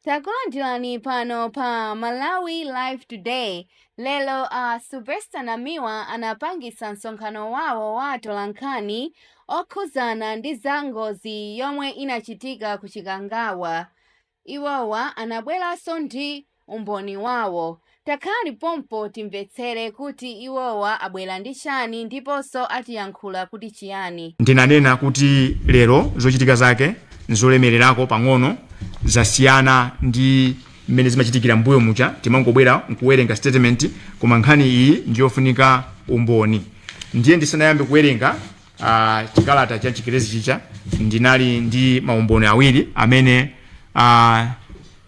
Takulandirani pano pa Malawi Live Today. Lero a Sylvester Namiwa anapangisa msonkhano wawo wa atolankhani okhuzana ndi za ngozi yomwe inachitika ku Chikangawa. Iwowa anabweranso ndi umboni wawo. Takhalani pompo timvetsere kuti iwowa abwera ndi chani ndiponso atiyankhula kuti chiyani. Ndinanena kuti lero zochitika zake nzolemererako pang'ono, zasiyana ndi mmene zimachitikira mbuyo muja, timangobwera nkuwerenga statement, koma nkhani iyi ndiyofunika umboni. Ndiye ndisanayambe kuwerenga chikalata cha Chingerezi chija, ndinali ndi maumboni awiri amene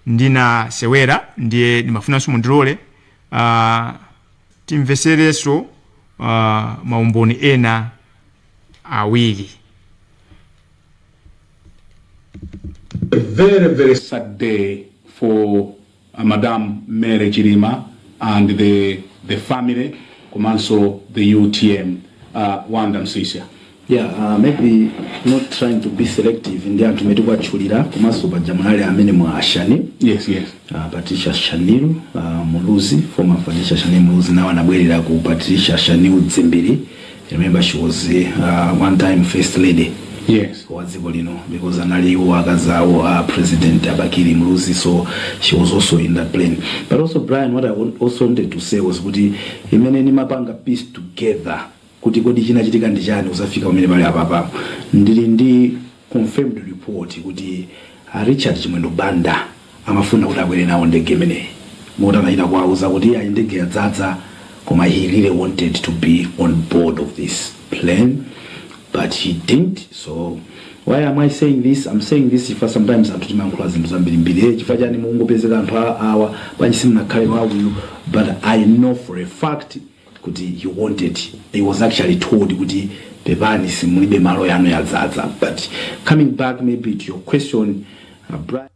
ndinasewera, ndiye ndimafunanso mundilole timveserenso maumboni ena awiri. A very, very sad day for Madam Mary Chilima and the family, komanso the UTM. Wanda Msisya. Yeah, maybe not trying to be selective ndi anthu amene tikuwatchulira, komanso paja munali amene mwa Ashani. Patricia Shanil Muluzi, former Patricia Shanil Muluzi, nawo anabwerera ku Patricia Shanil Dzimbiri. Remember, she was one time first lady wa dziko lino, because anali iwo akazi awo a President a Bakili Muluzi, so she was also in that plane. But also, Brian, what I also wanted to say was kuti imene nimapanga piece together kuti kodi chinachitika ndi chani uzafika pamene pali apapa, ndili ndi confirmed report kuti a Richard Chimwendo Banda amafuna kuti akwere nawo ndege imeneyi, moti anachita kuwauza kuti ayi, ndege yadzadza, koma he really wanted to be on board of this plane, but he didn't. So why am I saying this? I'm saying this chifukwa sometimes anthu timayankhula zinthu zambirimbiri, chifukwa chani mungopezeka anthu awa, bwanji simunakhale wauyu? But I know for a fact kuti he wanted, he was actually told kuti pepani, simulibe malo, yanu yadzadza. But coming back maybe to your question, Brian,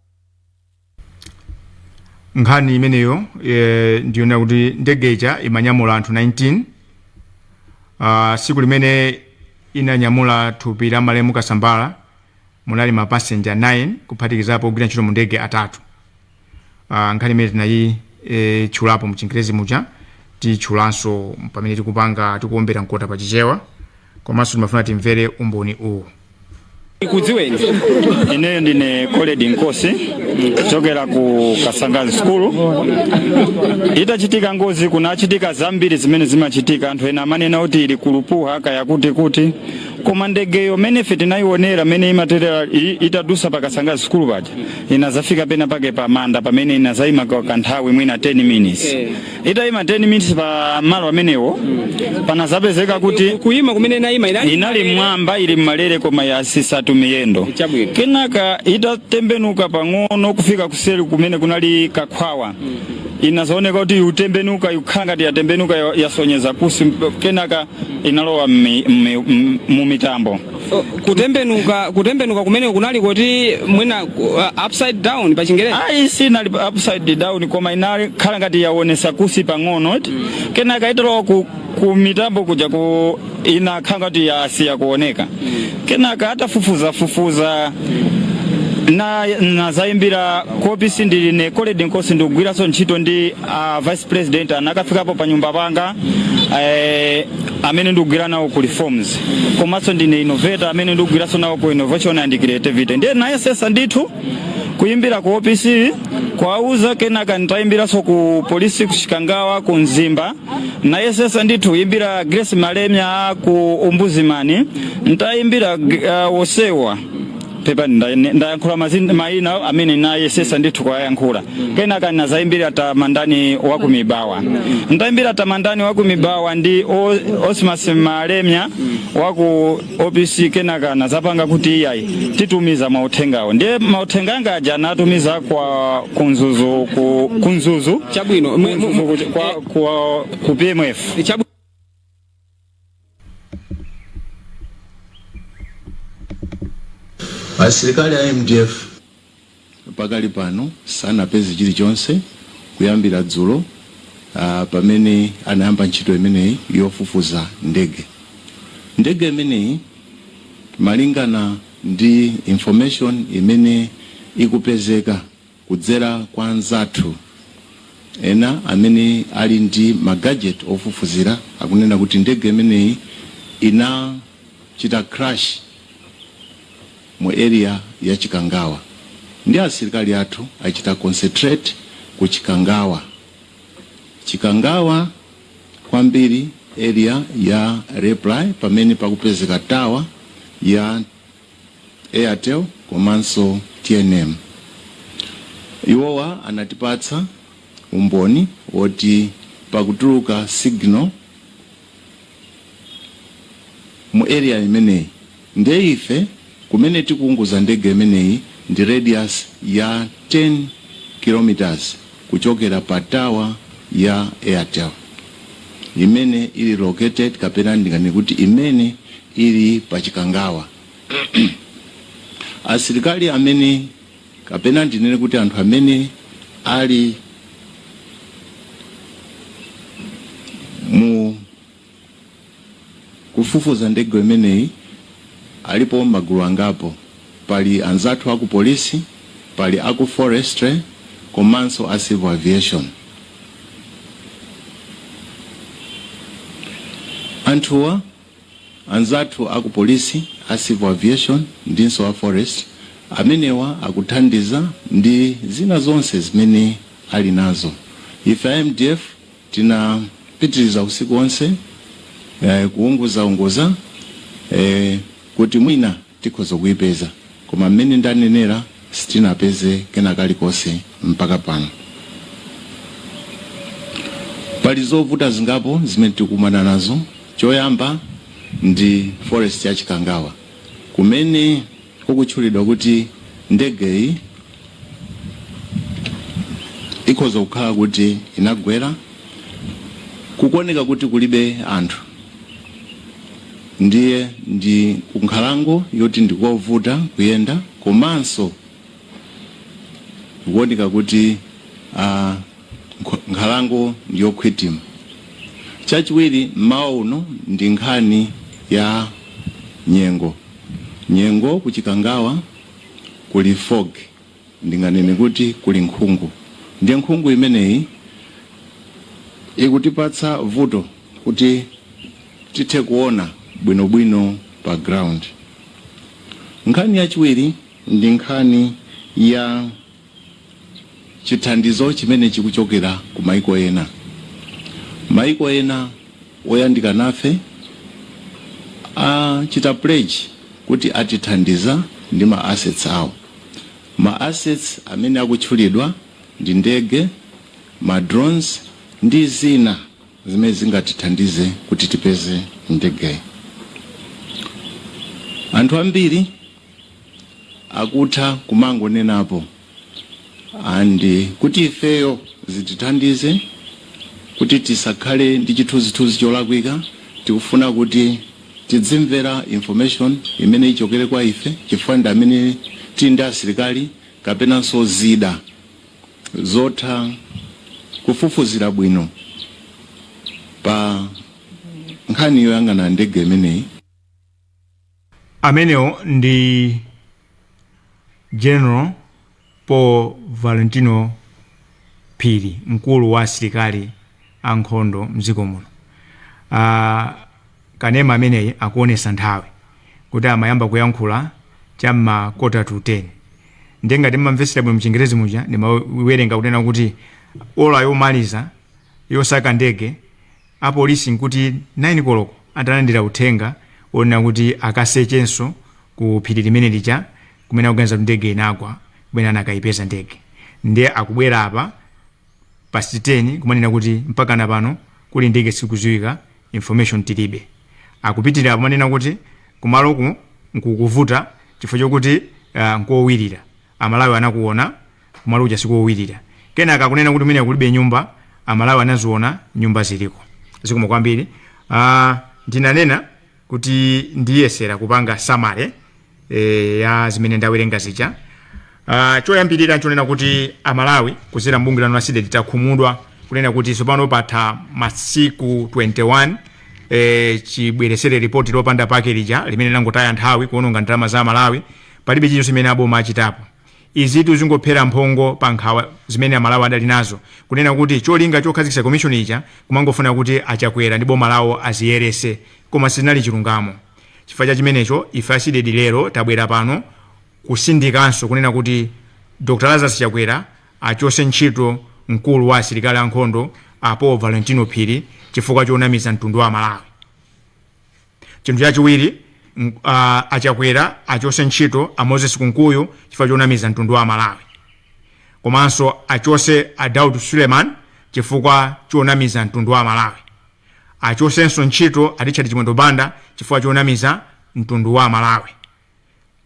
Nkhani imeneyo ndiyonena kuti ndege ija imanyamula anthu 19. Siku limene inanyamula thupi la malemu Kasambala munali mapasenja 9 kuphatikizapo ogwira ntchito mu ndege atatu. Nkhani imene tinayitchulapo mu Chingerezi muja, titchulanso pamene tikupanga tikuombera mkota pa Chichewa, komanso timafuna timvere umboni uwu. Kudziweni. Ineyo ndine Koledi Nkosi kuchokera ku Kasangazi School. Itachitika ngozi, kunachitika zambiri zimene zimachitika. Anthu ena amanena kuti ili kulupuha kaya kuti kuti, koma ndegeyo mene ife tinayionera mene imaterera itadusa pa Kasangazi School paja, inazafika pena pake pa manda pamene inazayima kwa kanthawi mwina 10 minutes. Itayima 10 minutes pa malo amenewo, panazapezeka kuti Kuyima kumene inayima inali inali mwamba, ili mmalere, koma yasisatu miyendo. Kenaka itatembenuka pang'ono kufika kuseri kumene kunali kakhwawa, inazaoneka kuti ikutembenuka, ikukhala ngati yatembenuka, yasonyeza kusi. Kenaka inalowa mu mitambo. Oh, kutembenuka kumene kunali kuti mwina upside down pa Chingerezi? Ayi, sinali upside down, koma inali khala ngati yaonesa kusi pang'ono eti. Kenaka italowa ku mitambo kuja ku inakhala ngati yasiya kuoneka. Kenaka atafufuza fufuza na nazayimbira ku OPC. Ndine Koledi Nkosi, ndikugwiranso ntchito ndi vice president, anakafikapo pa nyumba panga, amene ndikugwira nawo ku reforms, komanso ndine innovator amene ndikugwiranso nawo ku innovation and creativity. Ndiye nayesesa ndithu kuyimbira ku OPC kuwauza, kenaka nditayimbiranso ku polisi ku Chikangawa, ku Mzimba, nayesesa ndithu kuyimbira Grace Malemya ku Ombudsman, ntayimbira wosewa. Pepani, ndayankhula mayina amene nayesesa ndithu kuwayankhula. Kenaka nazayimbira Tamandani wa ku Mibawa. Ntayimbira Tamandani wa ku Mibawa ndi Osmas Malemya wa ku OPC, kenaka nazapanga kuti iyayi, titumiza mauthengawo. Ndiye mauthenga anga aja anatumiza kwa ku Mzuzu, ku Mzuzu. Chabwino. Ku Mzuzu, ku PMF. Chabwino. Asilikali a MDF pakali pano sanapeze chilichonse kuyambira dzulo, pamene anayamba ntchito imeneyi yofufuza ndege. Ndege imeneyi, malingana ndi information imene ikupezeka Kudzera kwa anzathu ena amene ali ndi ma gadget ofufuzira, akunena kuti ndege imeneyi inachita crash mu area ya Chikangawa, ndi asilikali athu achita concentrate ku Chikangawa, Chikangawa kwambiri, area ya Raiply, pamene pakupezeka tower ya Airtel komanso TNM. Iwowa anatipatsa umboni woti pakutuluka signal mu area imeneyi. Ndiye ife kumene tikuunguza ndege imeneyi ndi radius ya 10 kilometers kuchokera pa tower ya Airtel imene ili located, kapena ndingani kuti imene ili pa Chikangawa. Asilikali amene, kapena ndinene kuti anthu amene ali mu kufufuza ndege imeneyi alipo magulu angapo. Pali anzathu aku polisi, pali aku forestry komanso a civil aviation. Anthuwa, anzathu aku polisi, a civil aviation ndinso a forest, amenewa akuthandiza ndi zina zonse zimene ali nazo. Ife a MDF tinapitiriza usiku wonse kuunguzaunguza kuti mwina tikhoza kuipeza, koma mmene ndanenera, sitinapeze kena kalikonse mpaka pano. Pali zovuta zingapo zimene tikukumana nazo. Choyamba ndi forest ya Chikangawa, kumene kukutchulidwa kuti ndegeyi ikhoza kukhala kuti inagwera. Kukuoneka kuti kulibe anthu, ndiye ndi kunkhalango yoti ndikovuta kuyenda, komanso kukuoneka kuti nkhalango ndiyokhwitima. Chachiwiri mmawa uno ndi nkhani ya nyengo. Nyengo kuchikangawa kuli fog, ndinganene kuti kuli nkhungu, ndiye nkhungu imeneyi ikutipatsa vuto kuti tithe kuona bwinobwino pa ground. Nkhani yachiwiri ndi nkhani ya chithandizo chimene chikuchokera ku maiko ena. Maiko ena oyandika nafe achita pledge kuti atithandiza ndi ma assets awo. Ma assets amene akutchulidwa ndi ndege, ma drones ndi zina zimene zingatithandize kuti tipeze ndegeyi. Anthu ambiri akutha kumangonenapo, and kuti ifeyo zitithandize kuti tisakhale ndi chithunzithunzi cholakwika, tikufuna kuti tidzimvera information imene ichokere kwa ife, chifukwa ndi amene tili ndi asilikali kapenanso zida zotha kufufuzira bwino pa nkhani yoyang'ana ndege imeneyi. Amenewo ndi General Paul Valentino Phiri, mkulu wa asilikali ankhondo mdziko muno. Kanema ameneyi akuonesa nthawi kuti amayamba kuyankhula cham'ma 9:45. Ndiye ngati mmamvetsera bwino mchingerezi muja ndimawerenga kunena kuti ola yomaliza yosaka ndege, apolisi nkuti 9 koloko atalandira uthenga onena kuti akasechenso ku phiri limene lija kumene akuganiza kuti ndege inagwa, kumene anakayipeza ndege. Ndiye akubwera apa past 10 kumanena kuti mpaka pano kuli ndege sikuziwika, information tilibe. Akupitirira kumanena kuti kumaloku nkukuvuta chifukwa chokuti nkowirira. Amalawi anakuona kumalo kuja sikowirira. Kenaka akunena kuti kumene kulibe nyumba, Amalawi anaziona nyumba ziliko. Zikomo kwambiri. Ndinanena kuti ndiyesera kupanga summary ya zimene ndawerenga zija. Choyambirira nchonena kuti Amalawi kuzera mbungwe lanu la CDEDI takhumudwa kunena kuti tsopano patha masiku 21 chibweresere ripoti lopanda pake lija limene langotaya nthawi, kuononga ndalama za Amalawi. Palibe chilichonse chimene aboma achitapo. Izitu zingophera mphongo pa nkhawa zimene Amalawi adali nazo, kunena kuti cholinga chokhazikitsa commission ija kumangofuna kuti aChakwera ndi boma lawo aziyerese, koma sizinali chilungamo. Chifukwa cha chimenecho, ife a CDEDI lero tabwera pano kusindikanso kunena kuti Dr Lazarus Chakwera achose ntchito mkulu wa asilikali ankhondo a Paul Valentino Phiri chifukwa chonamiza mtundu wa Malawi. Chinthu chachiwiri, aChakwera achose ntchito a Moses Kunkuyu chifukwa chonamiza mtundu wa Malawi, komanso achose a Daud Suleiman chifukwa chonamiza mtundu wa Malawi, achosenso ntchito a Richard Chimwendo Banda chifukwa chonamiza mtundu wa Malawi.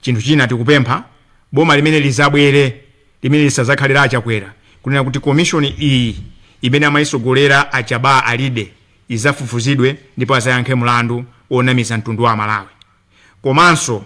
Chinthu china tikupempha boma limene lizabwere, limene lisazakhalira aChakwera, kunena kuti komishoni iyi imene amayisogolera a Jabbar Alide izafufuzidwe ndipo azayankhe mlandu wonamiza mtundu wa Malawi. Komanso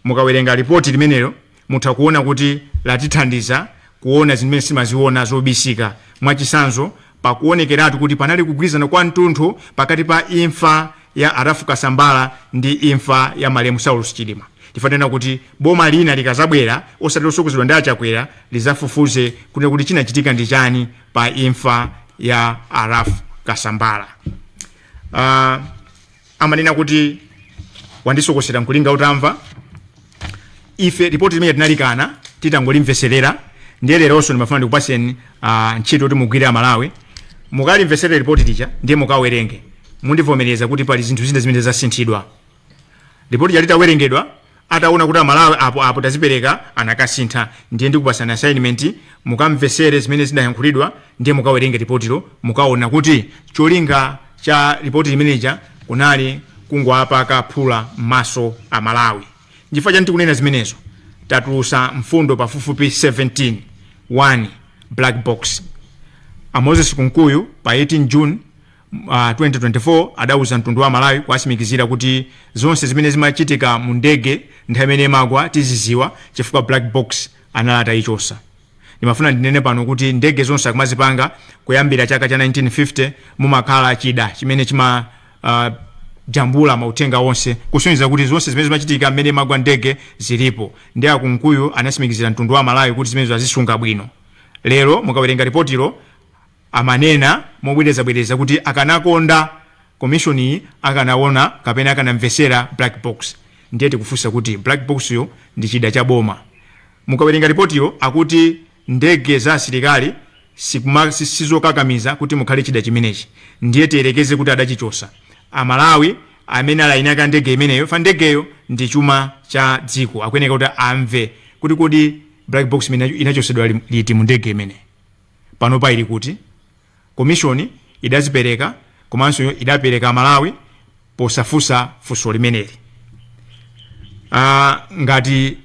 mukawerenga ripoti limenelo mutha kuona kuti latithandiza kuona zimene simaziona zobisika. Mwachisanzo, pakuonekeratu kuti panali kugwirizana kwa mtunthu pakati pa imfa ya a Ralph Kasambara ndi imfa ya malemu Saulos Chilima. Tifanena kuti boma lina likazabwera, osati lotsogozedwa ndi aChakwera, lizafufuze kunena kuti chinachitika ndi chani pa imfa ya a Ralph Kasambara. Amanena kuti wandisokosera nkulinga utamva. Ife ripoti limene tinalikana titangolimveserera, ndiye leronso ndimafuna ndikupaseni ntchito kuti mugwire Amalawi, mukalimvesere ripoti lija ndiye mukawerenge. Mundivomereza kuti pali zinthu zina zimene zasinthidwa. Ripoti litawerengedwa, ataona kuti Amalawi apo apo tazipereka, anakasintha. Ndiye ndikupasani assignment, mukamvesere zimene zinayankhulidwa ndiye mukawerenge ripotilo, mukaona kuti cholinga cha ripoti limeneja kunali kungowapaka phula m'maso Amalawi. Nchifukwa chani tikunena zimenezo? Tatulusa mfundo pafupifupi 17. 1, black box. A Moses Kunkuyu pa 18 June 2024 adauza mtundu wa Malawi kuwasimikizira kuti zonse zimene zimachitika mu ndege nthawi imene imagwa tiziziwa chifukwa black box anali atayichosa. Ndimafuna ndinene pano kuti ndege zonse akumazipanga kuyambira chaka cha 1950 mumakhala chida chimene chima jambula mauthenga onse, kusonyeza kuti zonse zimene zimachitika mmene imagwa ndege zilipo. Ndi aKunkuyu anasimikizira mtundu wa Malawi kuti zimenezo azisunga bwino. Lero mukawerenga ripotilo, amanena mobwerezabwereza kuti akanakonda komishoniyi akanaona kapena akanamvesera black box. Ndiye tikufunsa kuti black box yo ndi chida cha boma. Mukawerenga ripotiyo, akuti ndege za asilikali sizokakamiza kuti mukhale chida chimenechi. Ndiye tiyerekeze kuti adachichosa, Amalawi amene ali eni ake ndege imeneyo, fa ndegeyo ndi chuma cha dziko, akuyeneka kuti amve kuti kodi black box imene inachosedwa liti mu ndege imene panopa ili kuti? Komishoni idazipereka komanso idapereka Amalawi posafunsa funso limeneli. Ngati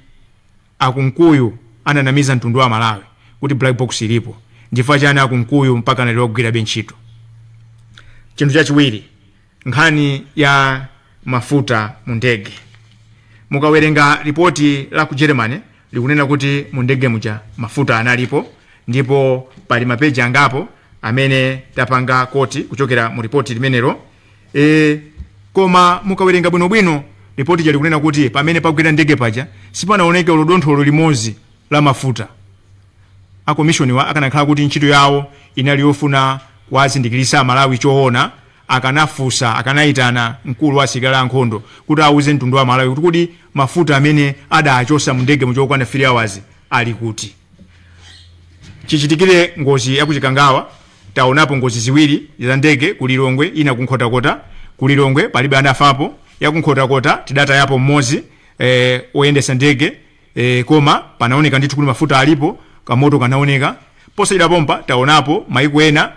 aKunkuyu ananamiza mtundu wa Malawi kuti black box ilipo, ndifukwa chani aKunkuyu mpaka lero akugwirabe ntchito? Chinthu chachiwiri, nkhani ya mafuta mu ndege. Mukawerenga ripoti la ku Germany, likunena kuti mu ndege muja mafuta analipo, ndipo pali mapeji angapo amene tapanga quote kuchokera mu ripoti limenelo. Koma mukawerenga bwinobwino ripoti ija, likunena kuti pamene pagwera ndege paja sipanaoneke olo dontholo limodzi la mafuta. Akomishoniwa akanakhala kuti ntchito yawo inali yofuna kuwazindikirisa Amalawi choona, akanafunsa, akanayitana mkulu wa asilikali ankhondo kuti auze mtundu wa Malawi kuti kodi mafuta amene adachosa mu ndege muja okwana 3 hours ali kuti? Chichitikire ngozi yakuChikangawa, taonapo ngozi ziwiri za ndege, ku Lilongwe, ina kuNkhotakota. Ku Lilongwe palibe anafapo, yakuNkhotakota tidatayapo mmodzi, oyendesa ndege, koma panaoneka ndithu kuti mafuta alipo, kamoto kanaoneka. Posachedwa pompa taonapo maiko ena,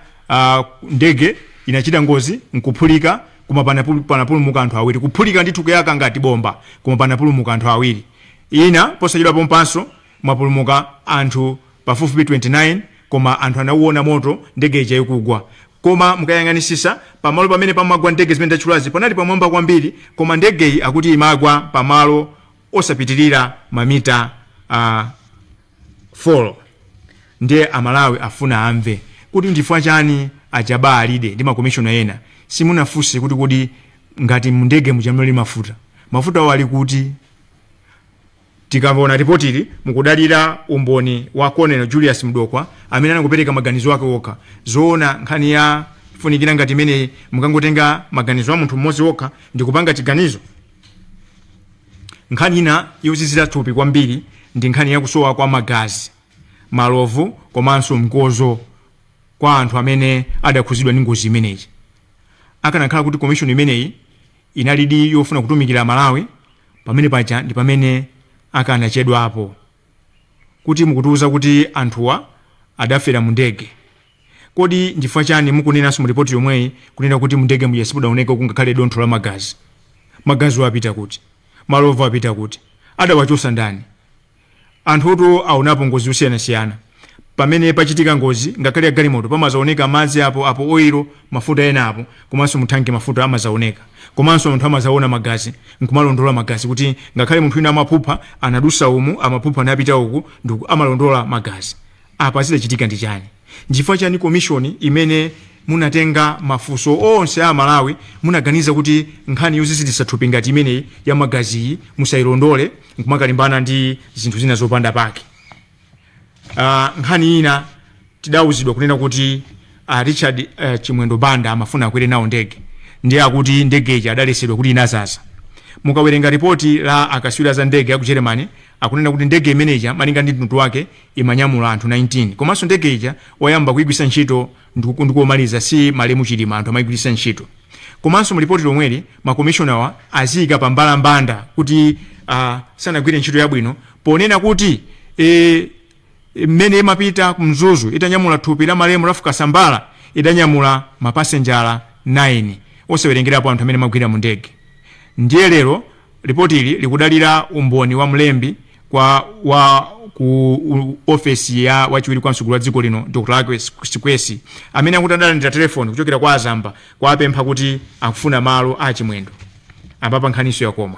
ndege inachita ngozi nkuphulika, koma panapulumuka anthu awiri. Kuphulika ndithu, kuyaka ngati bomba, koma panapulumuka anthu awiri. Ina posachedwa pompanso mwapulumuka anthu pafupifupi 29, koma anthu anauona moto ndege ija ikugwa. Koma mukayang'anisisa pamalo pamene pamagwa ndege zimene ndatchulazi, panali pamwamba kwambiri, koma ndegeyi akuti imagwa pamalo osapitirira mamita 4. Ndiye Amalawi afuna amve kuti ndifukwa chani a Jabbar Alide ndi makomishona ena simunafunse kuti kodi ngati mndege muja muli mafuta, mafutawo ali kuti? Tikaona ripotili, mukudalira umboni wa Colonel Julius Mdokwa amene anangopereka maganizo ake okha. Zoona nkhani ya funikira ngati imeneyi mukangotenga maganizo a munthu mmodzi wokha ndikupanga chiganizo? Nkhani ina yozizira thupi kwambiri ndi nkhani yakusowa kwa magazi, malovu komanso mkodzo kwa anthu amene adakhuzidwa ndi ngozi imeneyi. Akanakhala kuti commission imeneyi inalidi yofuna kutumikira Malawi, pamene paja ndi pamene akanachedwapo. Kuti mukutiuza kuti anthuwa adafera mu ndege, kodi ndifukwa chani mukunenanso mu ripoti yomweyi kunena kuti mu ndege muja simudaoneke kungakhale dontho la magazi? Magaziwo apita kuti? Malovu apita kuti? Adawachosa ndani? Anthutu aonapo ngozi zosiyanasiyana. Pamene pachitika ngozi, ngakhale ya galimoto, pamazaoneka madzi apo apo, oil, mafuta ena apo, komanso muthanki mafuta amazaoneka, komanso anthu amazaona magazi nkumalondola magazi, kuti ngakhale munthu wina amaphupha anadusa umu, amaphupha anapita uku, ndiku amalondola magazi. Apa zidachitika ndi chani? Nchifukwa chani commission imene munatenga mafunso onse a Malawi munaganiza kuti nkhani yoziziritsa thupi ngati imeneyi ya magaziyi musayilondole, nkumakalimbana ndi zinthu zina zopanda pake? Nkhani ina, tidawuzidwa kunena kuti Richard Chimwendo Banda amafuna akwere nawo ndege, ndiye akuti ndege ija adalesedwa kuti inazaza. Mukawerenga ripoti la akaswiri za ndege aku Germany, akunena kuti ndege imeneja malinga ndi mtundu wake imanyamula anthu 19, komanso ndege ija oyamba kuyigwiritsa ntchito ndikomaliza si malemu Chilima, anthu amayigwiritsa ntchito. Komanso mulipoti lomweli makomishonawa aziyika pa mbalambanda kuti sanagwire ntchito yabwino ponena kuti mmene imapita ku Mzuzu itanyamula thupi la malemu Ralph Kasambara idanyamula mapasenjala 9, osawerengerapo anthu amene amagwira mu ndege. Ndiye lero ripoti ili likudalira umboni wa mlembi kwa wa ku ofesi ya wachiwiri kwa mtsogoleri wa dziko lino, Dr Luckie Sikwese, amene akuti adalandira telefoni kuchokera kwa azamba kuwapempha kuti akufuna malo a Chimwendo. Apapa nkhaniso yakoma.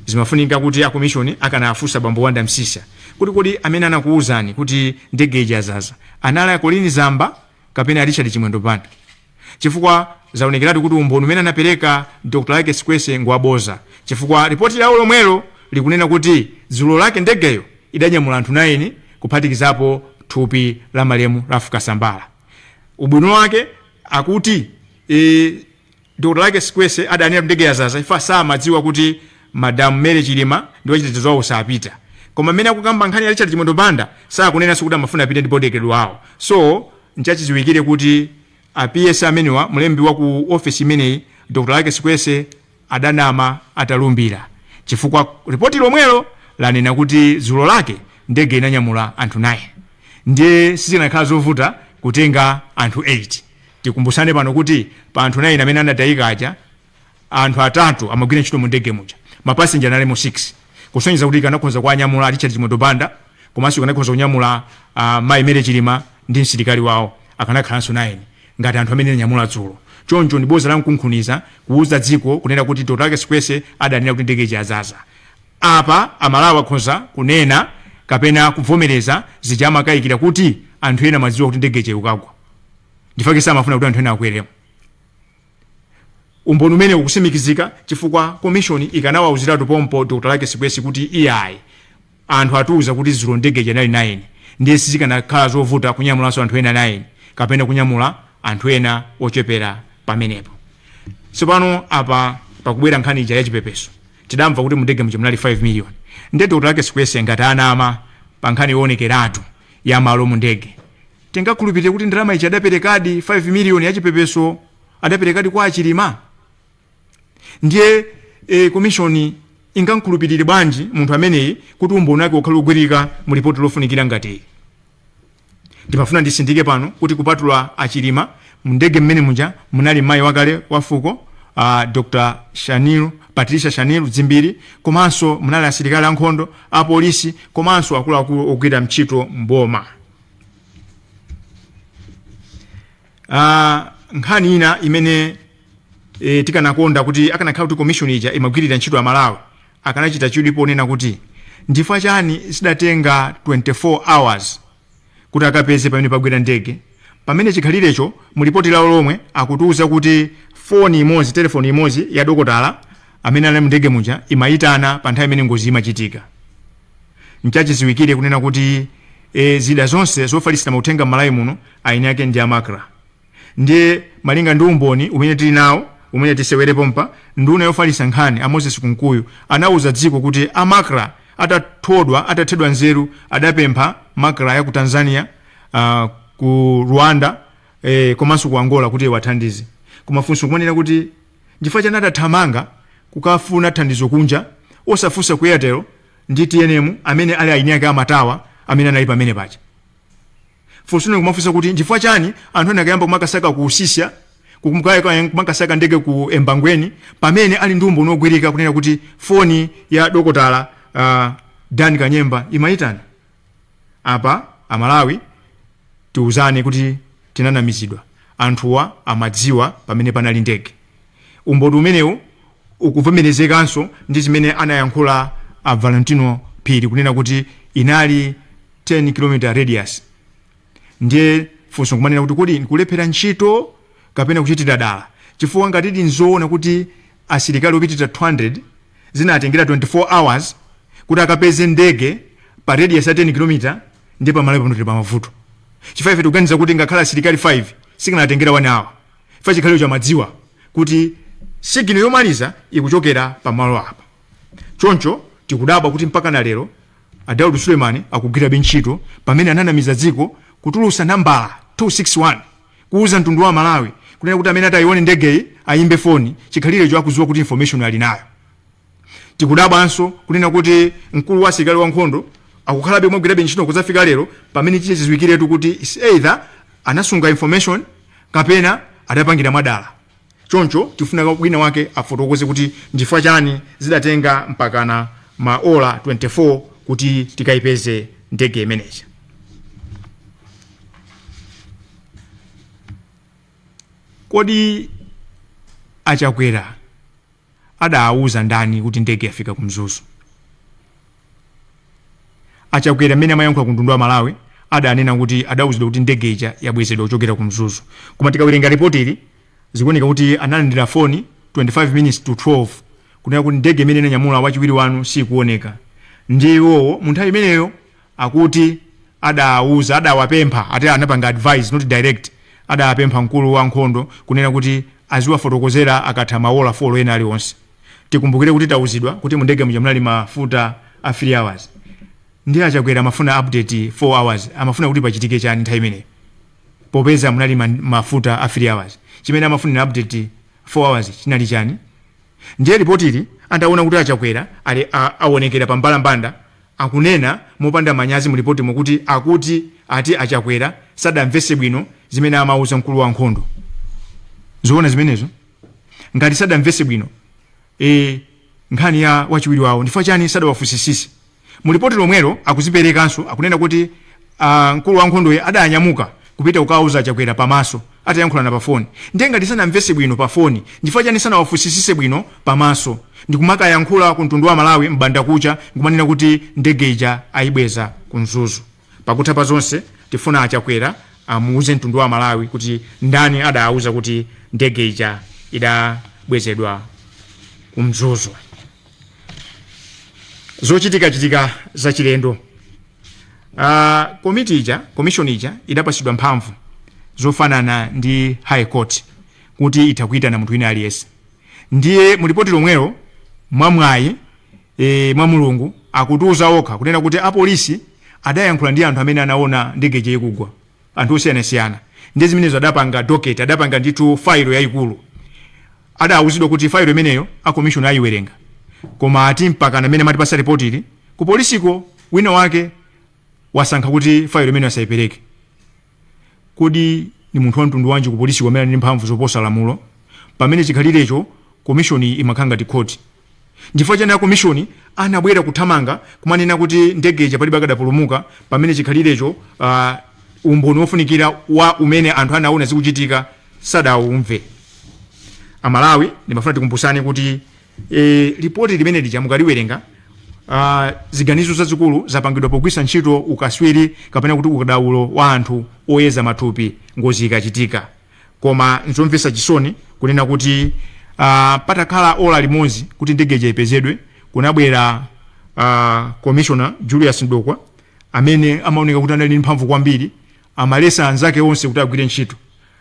Zimafunika kuti a commission akanafunsa bambo Wanda Msisa kuti kodi amene anakuwuzani kuti ndege ija yazaza anali a Colleen Zamba kapena Richard Chimwendo Banda? Chifukwa zaonekeratu kuti umboni umene anapereka Dr Luckie Sikwese ngwaboza, chifukwa ripoti lawo lomwelo likunena kuti dzulo lake ndegeyo idanyamula anthu 9, kuphatikizapo thupi la malemu Ralph Kasambara. Ubwino wake akuti Dr Luckie Sikwese adanena ndege yazaza ifa samadziwa kuti Madam Mary Chilima ndi wachitetezo wawo sapita, koma mmene akukamba nkhani ya Richard Chimwendo Banda sakunenanso kuti amafuna apite ndi bodyguard wawo. So nchachidziwikire kuti a PS amenewa, mlembi wa ku ofesi imeneyi, Dr Luckie Sikwese, adanama atalumbira, chifukwa ripoti lomwelo lanena kuti dzulo lake ndege inanyamula anthu 9, ndiye sizinakhala zovuta kutenga anthu 8. Tikumbusane pano kuti pa anthu 9 amene anatayika aja, anthu atatu amagwira ntchito mu ndege muja, mapasenja analimo 6, kusonyeza kuti ikanakhoza kuanyamula Richard Chimwendo Banda, komanso ikanakhoza kunyamula mayi Mary Chilima ndi msilikali wawo, akanakhalanso 9 ngati anthu amene ananyamula dzulo. Choncho ndi boza lamkunkhuniza kuuza dziko kunena kuti Dr Luckie Sikwese adanena kuti ndege ija yazaza. Apa Amalawi akhoza kunena kapena kuvomereza zija amakayikira kuti anthu ena amadziwa kuti ndege ija ikukagwa, ndifake samafuna kuti anthu ena akweremo. Umboni umene ukusimikizika, chifukwa commission ikanawauziratu pompo Dr Luckie Sikwese kuti iyayi, anthu atiuza kuti dzulo ndege ija inali 9, ndiye sizikanakhala zovuta kunyamulanso anthu ena 9 kapena kunyamula anthu ena ochepera pamenepo. Tsopano apa pakubwera nkhani ija yachipepeso. Tidamva kuti mu ndege muja munali 5 million. Ndiye Dr Luckie Sikwese ngati anama pa nkhani yoonekeratu ya malo mu ndege, tingakhulupirire kuti ndalama ija adaperekadi, 5 million yachipepeso adaperekadi kwa Achilima? Ndiye commission ingamkhulupirire bwanji munthu ameneyi kuti umboni wake ukhale ugwirika mu ripoti lofunikira ngati iyi? Ndimafuna ndisindike pano kuti kupatula Achilima, mu ndege mmene muja munali mayi wakale wa fuko, Dr Shanil, Patricia Shanil Dzimbiri, komanso munali asilikali ankhondo, apolisi komanso akuluakulu ogwira ntchito mboma. Nkhani ina imene tikanakonda kuti akanakhala kuti commission ija imagwirira ntchito ya Malawi, akanachita chidwi ponena kuti ndifukwa chani zidatenga 24 hours kuti akapeze pamene pagwera ndege, pamene chikhalirecho mu ripoti lawo lomwe akutiuza kuti foni imodzi, telefoni imodzi ya dokotala amene anali mu ndege muja imayitana pa nthawi imene ngozi imachitika. Nchachidziwikire kunena kuti zida zonse zofalitsira mauthenga m'Malawi muno aini ake ndi a MACRA. Ndiye malinga ndi umboni umene tili nawo umene tisewere pompa, nduna yofalitsa nkhani a Moses Kunkuyu anauza dziko kuti a MACRA atathodwa atathedwa nzeru adapempha MACRA ya ku Tanzania, ku Rwanda komanso ku Angola kuti iwathandize. Koma funso kumanena kuti nchifukwa chani adathamanga kukafuna thandizo kunja osafunsa ku Airtel ndi TNM amene ali aini ake a matawa amene anali pamene paja? Funso nkumafunsa kuti nchifukwa chani anthu anakayamba kumakasaka ku Usisya, kumakasaka ndege ku Embangweni pamene ali ndi umboni wogwirika kunena kuti foni ya dokotala Dan Kanyemba imayitana? Apa Amalawi tiuzane kuti tinanamizidwa. Anthuwa amadziwa pamene panali ndege. Umboni umenewu ukuvomerezekanso ndi zimene anayankhula a Valentino Phiri kunena kuti inali 10 km radius. Ndiye funso nkumanena kuti kodi nkulephera ntchito kapena kuchitira dala? Chifukwa ngatidi nzoona kuti asilikali opitirira 200 zinatengera 24 hours kuti akapeze ndege pa radius ya 10 km, ndiye pa Malawi pano tili pa mavuto. Chifukwa ife tikuganiza kuti ngakhale asilikali 5 sikanatengera 1 hour, chifukwa chikhalirecho amadziwa kuti signal yomaliza ikuchokera pamalo apa. Choncho tikudabwa kuti mpakana lero a Daud Suleman akugwirabe ntchito pamene ananamiza dziko kutulusa nambala 261 kuuza mtundu wa Malawi kunena kuti amene atayione ndegeyi ayimbe foni, chikhalirecho akudziwa kuti information ali nayo. Tikudabwanso kunena kuti mkulu wa asilikali wankhondo akukhalabe kumagwirabe ntchito kudzafika lero pamene chidziwikiretu kuti is either anasunga information kapena adapangira mwadala. Choncho tifuna wina wake afotokoze kuti nchifukwa chani zidatenga mpakana maola 24 kuti tikayipeze ndege imeneyi. Kodi a Chakwera adawauza ndani kuti ndege yafika ku Mzuzu? A Chakwera mmene amayankhula ku mtundu wa Malawi adanena kuti adauzidwa kuti ndege ija yabwezedwa kuchokera ku Mzuzu. Koma tikawerenga ripoti ili zikuoneka kuti analandira foni 25 minutes to 12 kunena kuti ndege imene inanyamula wachiwiri wanu sikuoneka. Ndiye iwowo mu nthawi imeneyo akuti adawauza, adawapempha, ati anapanga advise not direct, adapempha mkulu wa nkhondo kunena kuti aziwafotokozera akatha maola 4 ena aliwonse. Tikumbukire kuti tauzidwa kuti mu ndege muja munali mafuta a 3 hours. Ndiye a Chakwera amafuna update 4 hours, amafuna kuti pachitike chani nthawi imeneyo popeza munali mafuta a 3 hours? Chimene amafunira update 4 hours chinali chani? Ndiye lipotili ataona kuti a Chakwera ali awonekera pa mbalambanda akunena mopanda manyazi mu lipotimo kuti akuti ati a Chakwera sadamvetse bwino zimene amauza mkulu wa nkhondo. Zoona zimenezo? Ngati sadamvetse bwino nkhani ya wachiwiri wawo, ndifukwa chani sadawafunsisise? Mu lipoti lomwelo akuziperekanso, akunena kuti mkulu wa nkhondoyo adanyamuka kupita kukauza a Chakwera pamaso atayankhulana pa foni. Ndiye ngati sanamvetse bwino pa foni, ndifukwa chani sanawafunsisise bwino pamaso ndikumakayankhula ku mtundu wa Malawi m'bandakucha nkumanena kuti ndege ija ayibweza ku Mzuzu? Pakutha pa zonse tifuna a Chakwera amuuze mtundu wa Malawi kuti ndani adawauza kuti ndege ija idabwezedwa ku Mzuzu. Zochitikachitika zachilendo. Komiti ija, commission ija idapasidwa mphamvu zofanana ndi High Court kuti itha kuitana munthu wina aliyense. Ndiye mu lipoti lomwelo mwamwayi mwa Mulungu akutiuza okha kunena kuti apolisi adayankhula ndi anthu amene anaona ndege ija ikugwa, anthu osiyanasiyana. Ndiye zimenezo adapanga docket, adapanga ndithu failo yayikulu. Adawuzidwa kuti failo imeneyo a commission ayiwerenga, koma ati mpakana amene amatipasa ripoti ili ku polisiko wina wake wasankha kuti failo imeneyo asayipereke. Kodi ni munthu wa mtundu wanji ku polisiko amene ali ndi mphamvu zoposa lamulo, pamene chikhalirecho commission imakhala ngati khoti? Nchifukwa chani a commission anabwera kuthamanga kumanena kuti ndege ija palibe akadapulumuka, pamene chikhalirecho umboni wofunikira wa umene anthu anaona zikuchitika sadawumve? Amalawi, ndimafuna tikumbusane kuti lipoti limene lija mukaliwerenga, ziganizo zazikulu zapangidwa pogwiritsa ntchito ukaswiri kapena kuti ukadaulo wa anthu oyeza mathupi ngozi ikachitika. Koma nzomvetsa chisoni kunena kuti patakhala ola limodzi kuti ndege ija ipezedwe, kunabwera Commissioner Julius Mdokwa, amene amaoneka kuti anali ndi mphamvu kwambiri, amalesa anzake onse kuti agwire ntchito.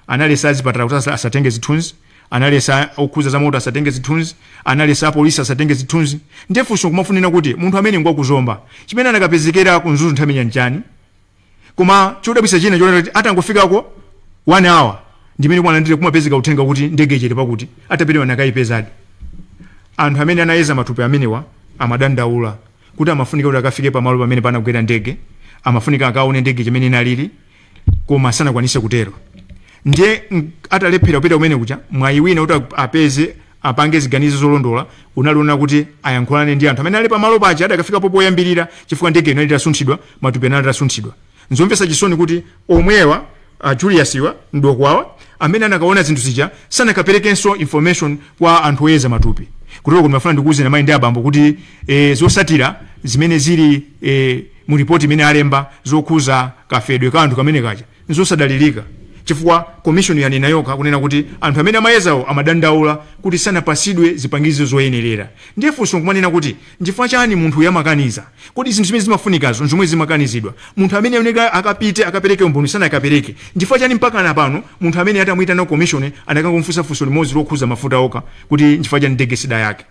Analesa azipatala kuti asatenge zithunzi, analesa okhuza za moto asatenge zithunzi, analesa apolisi asatenge zithunzi. Ndiye funso kumafunira kuti munthu amene ngwakuzomba, chimene anakapezekera ku Mzuzu nthawi imeneyi nchani? Koma chodabwitsa china chonena kuti atangofikako 1 hour, ndimene kumalandira kumapezeka uthenga kuti ndege ichete pakuti atapita nakayipezadi. Anthu amene anayeza matupi amenewa amadandaula kuti amafunika kuti akafike pamalo pamene panagwera ndege, amafunika akaone ndege chimene inalili, koma sanakwanise kutero. Ndiye atalephera kupita kumene kuja, mwayi wina kuti apeze apange ziganizo zolondola unaliona kuti ayankhulane ndi anthu amene ali pamalo paja adakafikapo poyambirira, chifukwa ndege inali itasunthidwa, matupi anali atasunthidwa. Nzomvetsa chisoni kuti omwewa Julius iwa Mdokwawa amene anakaona zinthu zija sanakaperekenso information kwa anthu oyeza matupi. Kutero kuti mafuna ndikuwuzeni amayi ndi abambo kuti zosatira zimene zili mu ripoti imene alemba zokhuza kafedwe ka anthu kamene kaja nzosadalirika, chifukwa commission yanena yokha kunena kuti anthu amene amayezawo amadandaula kuti sanapasidwe zipangizo zoyenerera. Ndiye funso nkumanena kuti nchifukwa chani munthu yamakaniza? Kodi zinthu zimene zimafunikazo nzomwe zimakanizidwa? Munthu amene aoneka akapite akapereke umboni sanakapereke. Nchifukwa chani mpaka na pano munthu amene atamuyitana commission anakangomfunsa funso limodzi lokhuza mafuta okha, kuti nchifukwa chani ndege sidayake?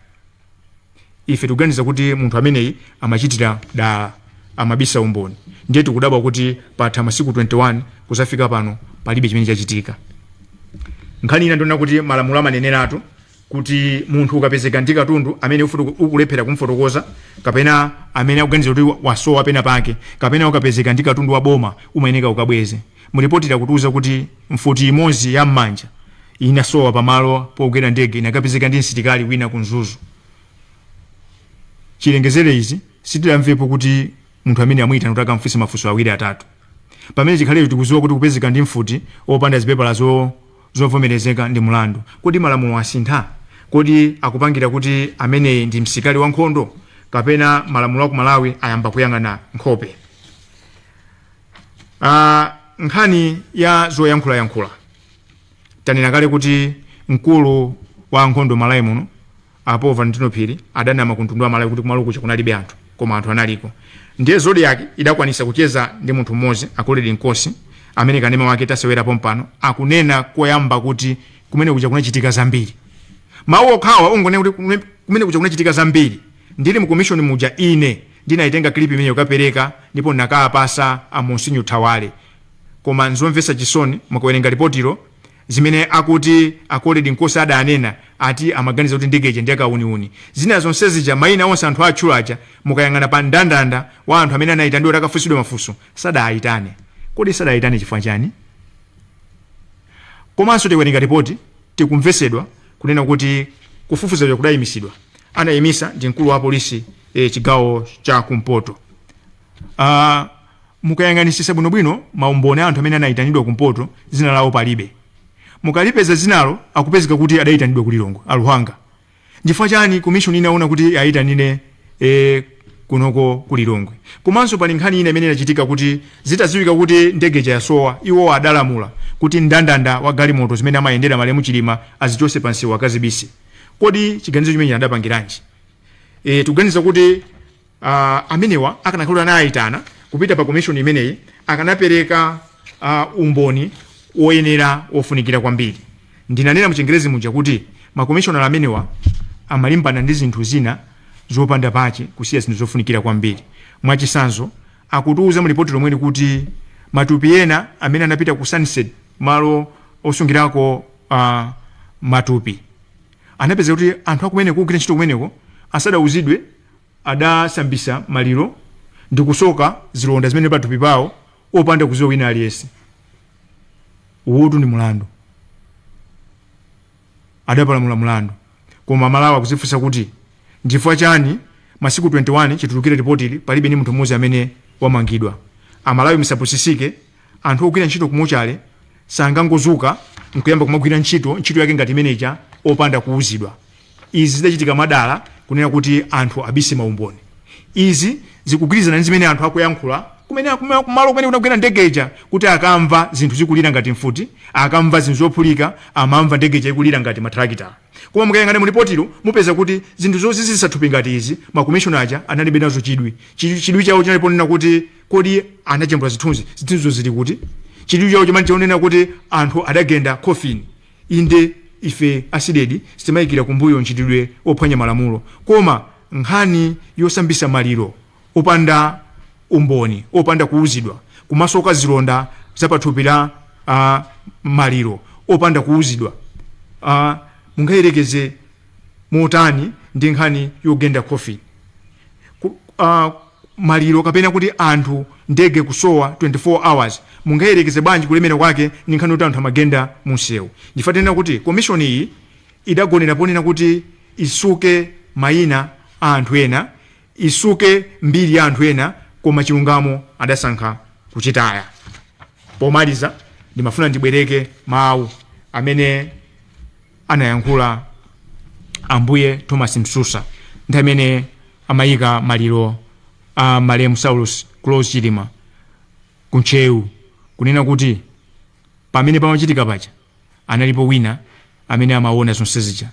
Ife tikuganiza kuti munthu ameneyi amachitira dala, amabisa umboni. Ndiye tikudabwa kuti patha masiku 21 kuzafika pano palibe chimene chachitika. Nkhani ina ndiona kuti malamulo amaneneratu kuti munthu ukapezeka ndi katundu amene ukulephera kumfotokoza, kapena amene akuganiza kuti wasowa pena pake, kapena ukapezeka ndi katundu wa boma, umayeneka ukabweze. Mulipoti akutiuza kuti mfuti imodzi ya m'manja inasowa pamalo pogwera ndege, inakapezeka ndi msilikali wina ku Mzuzu. Chilengezere izi sitidamvepo kuti munthu amene amuyitana kuti akamfunse mafunso awiri atatu, pamene chikhalecho tikuziwa kuti kupezeka ndi mfuti opanda zipepala zovomerezeka ndi mulandu. Kodi malamulo asintha? Kodi akupangira kuti ameneyi ndi msilikali wankhondo, kapena malamulo aku Malawi ayamba kuyang'ana nkhope? Nkhani ya zoyankhulayankhula, tanena kale kuti mkulu wa ankhondo Malawi muno apo Valentino Phiri adanama ku mtundu wa Malawi kuti kumalo kuja kunalibe anthu, koma anthu analiko. Ndiye Zodiak idakwanisa kucheza ndi munthu mmodzi, a Koledi Nkosi, amene kanema wake tasewerapo mpano, akunena koyamba kuti kumene kuja kunachitika zambiri. Mawu okhawa ungonena kuti kumene kuja kunachitika zambiri. Ndili mu commission muja ine ndinayitenga clip imeneyo kapereka ndipo nakapasa a Monsignor Thawale. Koma nzomvetsa chisoni, mukawerenga ripotilo, zimene akuti a Koledi Nkosi adanena, ati amaganiza kuti ndege ija ndi yakauniuni. Zina zonse zija, mayina onse anthu atchula aja, mukayang'ana pa mndandanda wa anthu amene anayitanidwa kuti akafunsidwe mafunso, sadayitane. Kodi sadayitane chifukwa chani? Komanso tikawerenga ripoti tikumvesedwa kunena kuti kufufuza kudayimisidwa, anayimisa ndi mkulu wa polisi chigawo cha kumpoto. Mukayang'anisisa bwinobwino maumboni a anthu amene anayitanidwa kumpoto, zina lawo palibe. Mukalipeza zinalo, akupezeka kuti adayitanidwa ku Lilongwe, aluhanga. Nchifukwa chani commission inaona kuti ayitanire kunoko ku Lilongwe? Komanso pali nkhani ina imene inachitika kuti zitadziwika kuti ndege ija yasowa, iwo adalamula kuti mndandanda wa galimoto zimene amayendera malemu Chilima azichose pa msewu, akazibise. Kodi chiganizo chimene adapangiranji? Tikuganiza kuti amenewa akanakhala kuti anayitana kupita pa commission imeneyi, akanapereka umboni woyenera wofunikira kwambiri. Ndinanena muchingerezi muja kuti makomishonala amenewa amalimbana ndi zinthu zina zopanda pache, kusiya zinthu zofunikira kwambiri. Mwachisanzo, akutiuza mulipoti lomweli kuti matupi ena amene anapita ku Sunset, malo osungirako matupi, anapeza kuti anthu akumene kugwira ntchito kumeneko asadauzidwe adasambisa maliro ndi kusoka zilonda zimene pathupi pawo opanda kuziwa wina aliyense. Uwutu ndi mulandu, adapalamula mulandu. Koma Malawi akuzifunsa kuti nchifukwa chani masiku 21 chitulukire ripoti ili palibe ni munthu mmodzi amene wamangidwa? Amalawi musapusisike, anthu ogwira ntchito kumochale sangangozuka nkuyamba kumagwira ntchito ntchito yake ngati imeneja opanda kuuzidwa. Izi zidachitika mwadala kunena kuti anthu abise maumboni. Izi zikugwirizana ndi zimene anthu akuyankhula. Kumalo kumene kunagwera ndege ija, kuti akamva zinthu zikulira ngati mfuti, akamva zinthu zophulika, amamva ndege ija ikulira ngati matrakita. Koma mukayang'ana mu ripotilo, mupeza kuti zinthu zozizisa thupi ngati izi, makomishona aja analibe nazo chidwi. Chidwi chawo chinali ponena kuti, kodi anajambula zithunzi, zithunzizo zili kuti? Chidwi chawo chimene chionena kuti anthu adagenda coffin. Inde, ife a CDEDI sitimayikira kumbuyo mchitidwe ophwanya malamulo, koma nkhani yosambisa maliro opanda umboni, opanda kuuzidwa, kumasoka zilonda zapathupi la maliro opanda kuuzidwa, mungayerekeze motani ndi nkhani yogenda coffin? Maliro kapena kuti anthu, ndege kusowa 24 hours, mungayerekeze bwanji kulemera kwake ndi nkhani yoti anthu amagenda munsewu? Ndifatenena kuti commission iyi idagonera ponena kuti isuke mayina a anthu ena, isuke mbiri ya anthu ena, koma chilungamo adasankha kuchitaya. Pomaliza, ndimafuna ndibwereke mawu amene anayankhula Ambuye Thomas Msusa nthawi imene amayika maliro a malemu Saulos Klaus Chilima kuNtcheu, kunena kuti pamene pamachitika paja analipo wina amene amaona zonse zija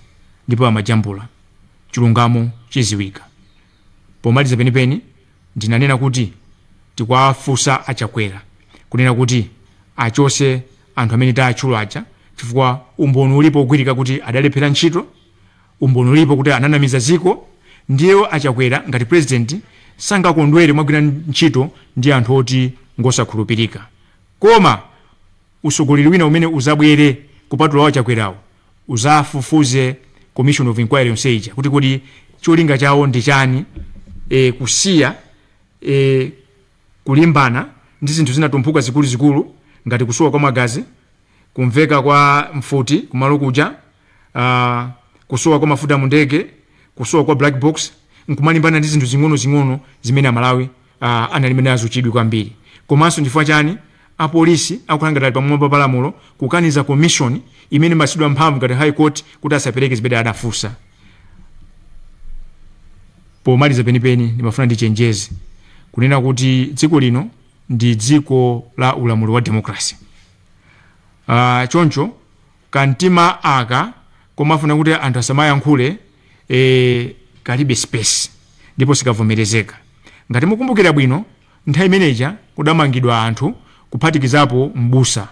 ndipo amajambula. Chilungamo chiziwika. Pomaliza penipeni, ndinanena kuti tikwafunsa aChakwera kunena kuti achose anthu amene taatchula aja, chifukwa umboni ulipo ogwirika kuti adalephera ntchito, umboni ulipo kuti ananamiza ziko. Ndiye aChakwera ngati president sangakondwere mwagwira ntchito ndi anthu oti ngosakhulupirika. Koma usogoleri wina umene uzabwere kupatula wa Chakwerawo uzafufuze commission of inquiry yonse ija kuti kodi cholinga chawo ndi chani, kusiya kulimbana ndi zinthu zinatumphuka zikuluzikulu ngati kusowa kwa magazi, kumveka kwa mfuti kumalo kuja, kusowa kwa mafuta mu ndege, kusowa kwa black box, nkumalimbana ndi zinthu zing'ono-zing'ono zimene Amalawi analibe nazo chidwi kwambiri. Komanso ndifukwa chani apolisi akukhala ngati ali pamwamba pa lamulo, kukaniza commission imene imasidwa mphamvu ngati High Court kuti asapereke zimene adafunsa? Pomaliza penipeni, ndimafuna ndichenjeze kunena kuti dziko lino ndi dziko la ulamuliro wa democracy. Choncho kamtima aka komafuna kuti anthu asamayankhule kalibe space ndipo sikavomerezeka. Ngati mukumbukira bwino, nthawi imeneja kudamangidwa anthu kuphatikizapo mbusa.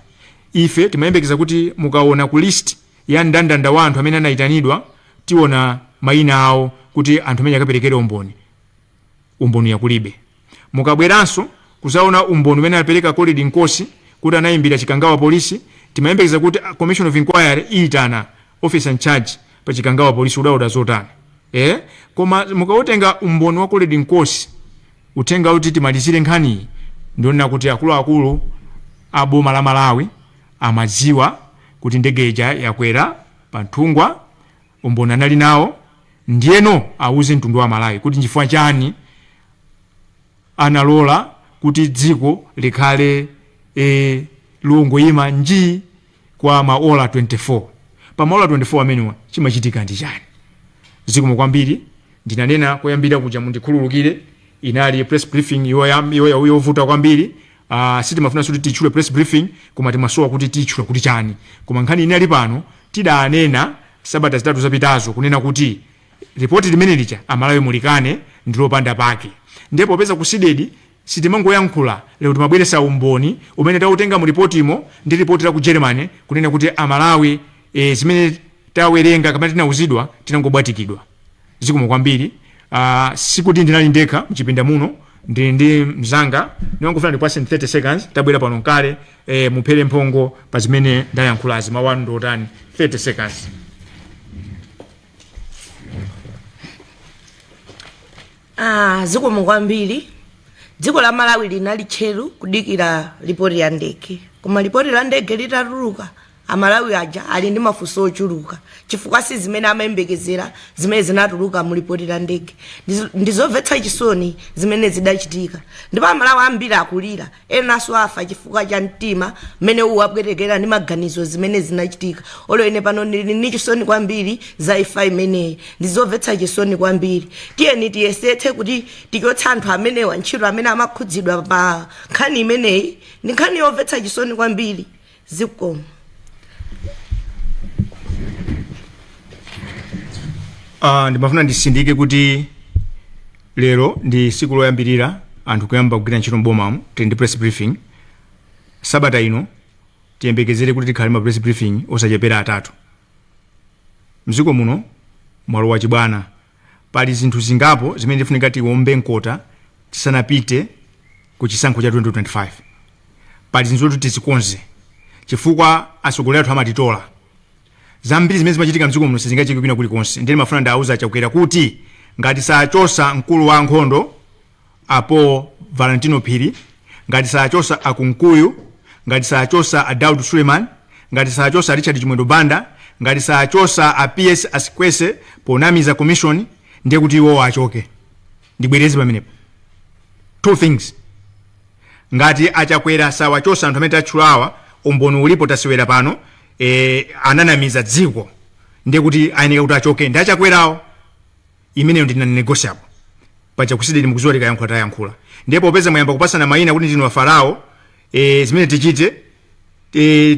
Ife timayembekeza kuti mukaona ku list ya mndandanda wa anthu amene anayitanidwa, tiona mayina awo kuti anthu amene akaperekere umboni. Umboni yakulibe. Mukabweranso kuzaona umboni umene anapereka Colin Nkosi kuti anayimbira Chikangawa Polisi, timayembekeza kuti commission of inquiry iyitana officer in charge pa Chikangawa Polisi, udaoda zotani? Koma mukautenga umboni wa Colin Nkosi, uthenga kuti timalizire nkhaniyi ndionena kuti akuluakulu a boma la Malawi amadziwa kuti ndege ija yakwera pa Nthungwa. Umboni anali nawo. Ndiyeno auze mtundu wa Malawi kuti nchifukwa chani analola kuti dziko likhale longoyima nji kwa maola 24. Pa maola 24 amenewa chimachitika ndi chani? Zikomo kwambiri. Ndinanena koyambira kuja, mundikhululukire, inali press briefing yovuta kwambiri. Sitimafunanso kuti titchule press briefing, koma timasowa kuti titchula kuti chani. Koma nkhani inali pano, tidanena sabata 3 zapitazo kunena kuti ripoti limene lija Amalawi mulikane, ndilopanda pake. Ndipo popeza ku CDEDI sitimangoyankhula, lero timabweresa umboni umene tautenga mu ripotimo ndi ripoti la ku Germany kunena kuti Amalawi, zimene tawerenga kapena tinauzidwa, tinangobwatikidwa. Zikomo kwambiri. Sikuti ndinali ndekha mchipinda muno, ndili ndi mzanga. Ndimangofuna ndipase 30 seconds, tabwera pano nkale, muphere mphongo pa zimene ndayankhulazi. Mawu anu ndiotani? 30 seconds. Zikomo kwambiri. Dziko la Malawi linali tcheru kudikira lipoti ya ndege, koma lipoti la ndege litatuluka, Amalawi aja ali ndi mafunso ochuluka chifukwa si zimene amayembekezera zimene zinatuluka mu lipoti la ndege. Ndizomvetsa chisoni zimene zidachitika, ndipo Amalawi ambiri akulira, enanso afa chifukwa cha mtima mmene uwapwetekera ndi maganizo zimene zinachitika. Olo ine pano ndili ndi chisoni kwambiri za imfa imeneyi, ndizomvetsa chisoni kwambiri. Tiyeni tiyesetse kuti tichotse anthu amenewa ntchito amene amakhudzidwa pa nkhani imeneyi. Ndi nkhani yomvetsa chisoni kwambiri. Zikomo. Ndimafuna ndisindike kuti lero ndi siku loyambirira anthu kuyamba kugwira ntchito m'bomamu. Tili ndi press briefing. Sabata ino tiyembekezere kuti tikhale ma press briefing osachepera atatu. Mdziko muno mwalowa chibwana. Pali zinthu zingapo zimene tifunika tiwombe mkota tisanapite ku chisankho cha 2025. Pali zinthu zoti tizikonze chifukwa atsogoleri athu amatitola. Zambiri zimene zimachitika mdziko muno sizingachitike kwina kulikonse. Ndiye ndimafuna ndiwauze Achakwera kuti ngati sachosa mkulu wa ankhondo apo Valentino Phiri, ngati sachosa a Kunkuyu, ngati sachosa a Daud Suleiman, ngati sachosa Richard Chimwendo Banda, ngati sachosa a PS a Sikwese ponamiza commission, ndiye kuti iwowo achoke. Ndibwereze pamenepo, two things: ngati Achakwera sawachosa anthu amene tatchulawa, umboni ulipo, tasewera pano, ananamiza dziko, ndiye kuti ayeneka kuti achoke ndi Achakwerawo. Imeneyo ndi non-negotiable. Paja ku CDEDI mukudziwa, tikayankhula tayankhula. Ndiye popeza mwayamba kupasana mayina kuti ndinu afarao, zimene tichite,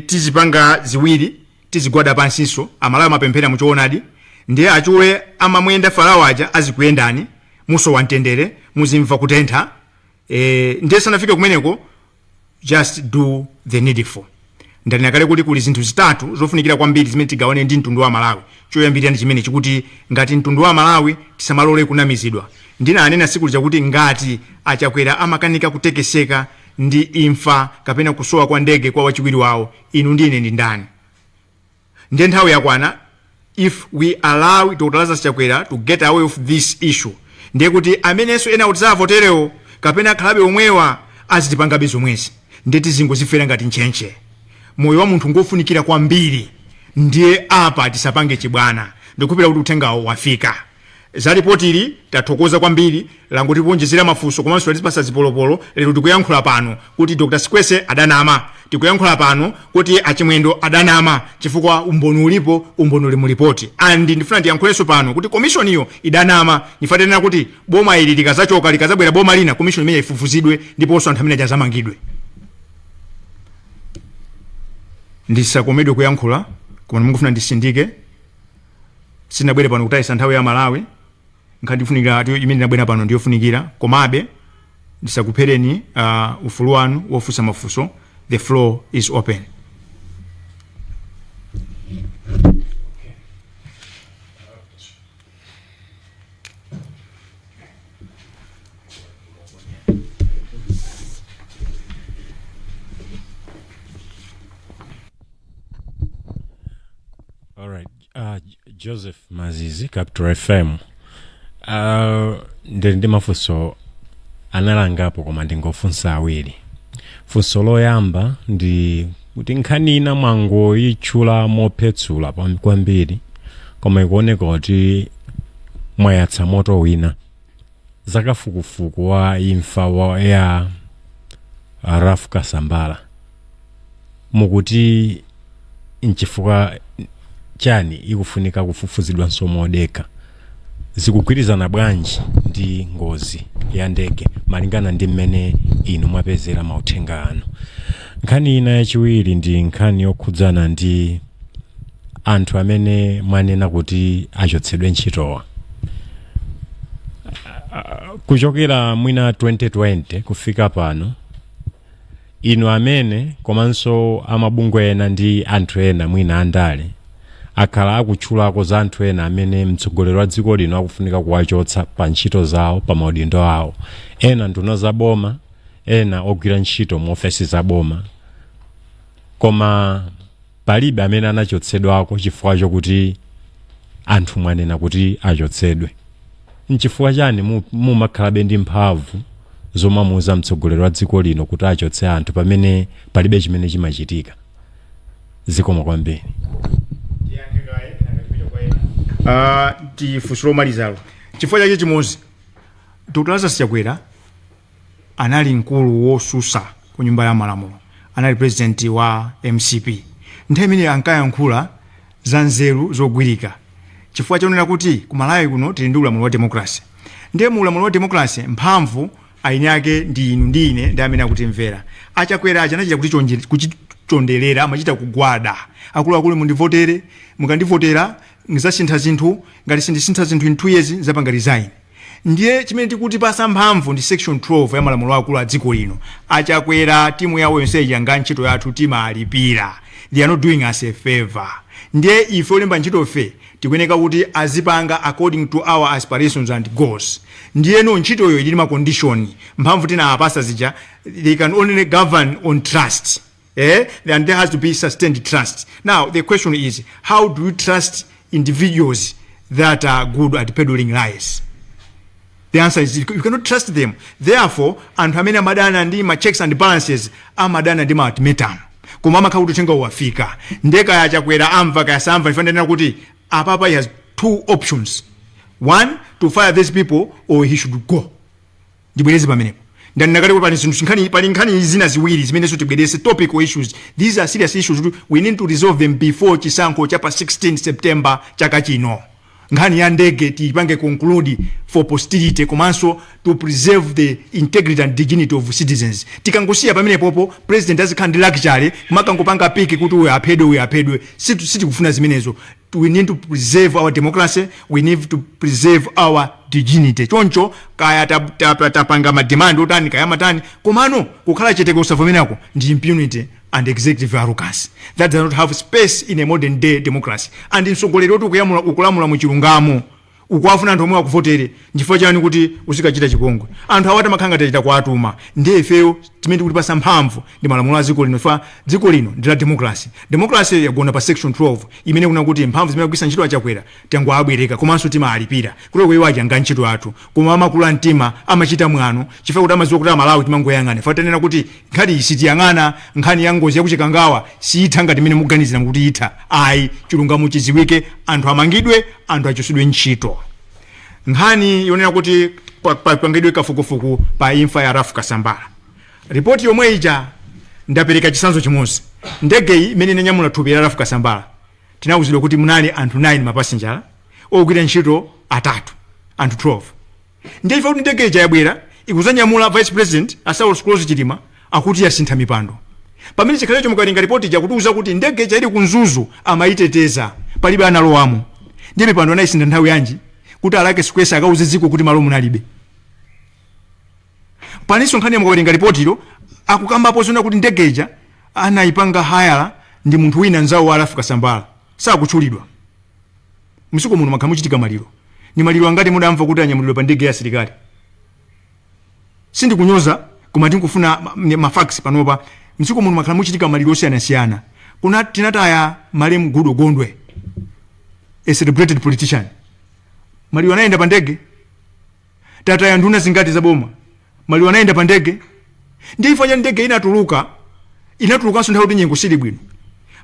tizipanga ziwiri, tizigwada pansinso. Amalawi amapemphera muchoonadi. Ndiye achule amamuyenda Farao aja azikuyendani, musowa mtendere, muzimva kutentha. Ndiye sanafike kumeneko, just do the needful. Ndanena kale kuti kuli zinthu zitatu zofunikira kwambiri zimene tigawane ndi mtundu wa Malawi. Choyambirira ndi chimene chikuti ngati mtundu wa Malawi tisamalole kunamizidwa. Ndinanena siku lija kuti ngati Achakwera amakanika kutekeseka ndi imfa kapena kusowa kwa ndege kwa wachiwiri wawo, inu ndi ine ndi ndani? Ndiye nthawi yakwana. If we allow Dr Lazarus Chakwera to get away with this issue, ndiye kuti amenenso ena kuti savoterewo kapena akhalabe omwewa azitipangabe zomwezi, ndiye tizingozifera ngati ntchentche. Moyo wa munthu ngofunikira kwambiri, ndiye apa tisapange chibwana. Ndikukhulupirira kuti uthengawo wafika. Za ripotili tathokoza kwambiri, langotiponjezera mafunso komanso latipasa zipolopolo. Lero tikuyankhula pano kuti Dr Sikwese adanama, tikuyankhula pano kuti Achimwendo adanama, chifukwa umboni ulipo, umboni uli mu ripoti. And ndifuna ndiyankhulenso pano kuti komishoniyo idanama. Ndifatenena kuti boma ili likazachoka, likazabwera boma lina, komishoni imene ifufuzidwe ndiponso anthu amene azamangidwe. Ndisakomedwe kuyankhula, koma ndimangofuna ndisindike. Sinabwere pano kutayisa nthawi ya Malawi. Nkhani ndifunikira ati imene ndinabwera pano ndiyofunikira, komabe ndisakuphereni ufulu wanu wofunsa mafunso. The floor is open. All right. Joseph Mazizi, Capital FM. Ndili ndi mafunso analangapo, koma ndingofunsa awiri. Funso loyamba ndi kuti nkhani ina mwangoyitchula mophetsula kwambiri, koma ikuoneka kuti mwayatsa moto wina, zakafukufuku wa imfa ya Ralph Kasambara. Mukuti nchifukwa chani ikufunika kufufuzidwanso modekha? Zikugwirizana bwanji ndi ngozi ya ndege malingana ndi mmene inu mwapezera mauthenga anu? Nkhani ina yachiwiri ndi nkhani yokhudzana ndi anthu amene mwanena kuti achotsedwe ntchitowa. Kuchokera mwina 2020 kufika pano, inu amene komanso amabungwe ena ndi anthu ena mwina andale akhala akutchulako za anthu ena amene mtsogoleri wa dziko lino akufunika kuwachotsa pa ntchito zawo, pa maudindo awo, ena nduna za boma, ena ogwira ntchito mu ofesi za boma, koma palibe amene anachotsedwako chifukwa chokuti anthu mwanena kuti achotsedwe. Nchifukwa chani mumakhalabe ndi mphamvu zomamuuza mtsogoleri wa dziko lino kuti achotse anthu pamene palibe chimene chimachitika? Zikomo kwambiri. Tifunso lomalizalo, chifukwa chake chimodzi, Dr Lazarus Chakwera anali mkulu wosusa ku Nyumba ya Malamulo, anali president wa MCP. Nthawi imene ankayankhula za nzeru zogwirika, chifukwa chonena kuti ku Malawi kuno tili ndi ulamuliro wa democracy. Ndiye mu ulamuliro wa democracy, mphamvu aini ake ndi inu ndi ine ndi amene akutimvera. Achakwera aja anachita kuchichondelera, amachita kugwada: "Akuluakulu, mundivotere, mukandivotera ngizasintha zinthu. Ngati sindisintha zinthu in 2 years, nzapanga resign." Ndiye chimene tikuti pasa mphamvu ndi section 12 ya malamulo akulu a dziko lino. Achakwera, timu yawo yonse ija, ntchito yathu timalipira. They are not doing us a favor. Ndiye ife olemba ntchito fe tikuyeneka kuti azipanga according to our aspirations and goals. Ndiyeno ntchitoyo ili ma condition. Mphamvu tinawapasa zija, they can only govern on trust, eh? And there has to be sustained trust. Now the question is, how do you trust individuals that are good at peddling lies? The answer is you cannot trust them. Therefore, anthu amene amadana ndi ma checks and balances amadana ndi ma ultimatum, koma amakhala kuti uthenga wafika. Ndiye kaya Chakwera amva, kaya samva, ndifanira kuti apapa he has two options: one, to fire these people, or he should go. Ndibwereze pamenepo. Ndanena kuti pali zinthu, nkhani, pali nkhani zina ziwiri zimenenso tibwerese, topical issues. These are serious issues. We need to resolve them before chisankho cha pa 16 September chaka chino. Nkhani ya ndege tiyipange conclude for posterity, komanso to preserve the integrity and dignity of citizens. Tikangosiya pamene popo, president azikhala ndi luxury kumakangopanga pick kuti uyu aphedwe, uyu aphedwe. Sitikufuna zimenezo. We need to preserve our democracy, we need to preserve our dignity. Choncho kaya tapanga ma demand otani, kaya matani, komano kukhala chete kusavomerako ndi impunity and executive arrogance that does not have space in a modern day democracy. And mtsogoleri woti ukulamula muchilungamo, ukuwafuna anthu omwe akuvotere, nchifukwa chani kuti uzikachita chipongwe? Anthu awati amakhala ngati achita kuwatuma. Ndiye ifeyo timene tikutipasa mphamvu ndi malamulo a dziko lino. Fa dziko lino ndi la democracy. Democracy yagona pa section 12, imene kuna kuti mphamvu zimene akugwiritsa ntchito Achakwera tangoabwereka, komanso timalipira kuti iwo aja nga ntchito athu, koma amakula mtima, amachita mwano chifukwa kuti amadziwa kuti Amalawi timangoyang'ana. Fa tanena kuti nkhani iyi sitiyang'ana. Nkhani ya ngozi yakuchikangawa siyitha ngati imene mukuganizira kuti itha, ayi. Chilungamo chidziwike, anthu amangidwe, anthu achotsedwe ntchito. Nkhani yonena kuti papangidwe kafukufuku pa imfa ya Ralph Kasambara, ripoti yomwe ija, ndapereka chitsanzo chimodzi. Ndege iyi imene inanyamula thupi la Ralph Kasambara, tinawuzidwa kuti munali anthu 9 mapasinjala, ogwira ntchito atatu, anthu 12. Ndiye ife kuti ndege ija yabwera ikuzanyamula vice president a Saulos Klaus Chilima, akuti yasintha mipando, pamene chikhalecho mukawerenga ripoti ija kutiuza kuti ndege ija ili ku Mzuzu amayiteteza, palibe analowamo. Ndiye mipando anayisintha nthawi yanji kuti alake Sikwese akauze dziko kuti malo munalibe? Palinso nkhani, mukawerenga ripotilo, akukambapo zona kuti ndege ija anayipanga hire ndi munthu wina, nzawo wa Ralph Kasambara, sakutchulidwa. Msiko muno makhala muchitika maliro. Ni maliro angati mudamva kuti anyamulidwa pa ndege ya asilikali? Sindikunyoza, koma tinkufuna ma facts. Panopa mdziko muno makhala muchitika maliro osiyanasiyana. Kuna tinataya malemu Goodall Gondwe, a celebrated politician. Maliro anayenda pa ndege? Tataya nduna zingati za boma? Maliro anayenda pa ndege? Ndi chifukwa cha ndege inatuluka, inatulukanso nthawi kuti nyengo sili bwino.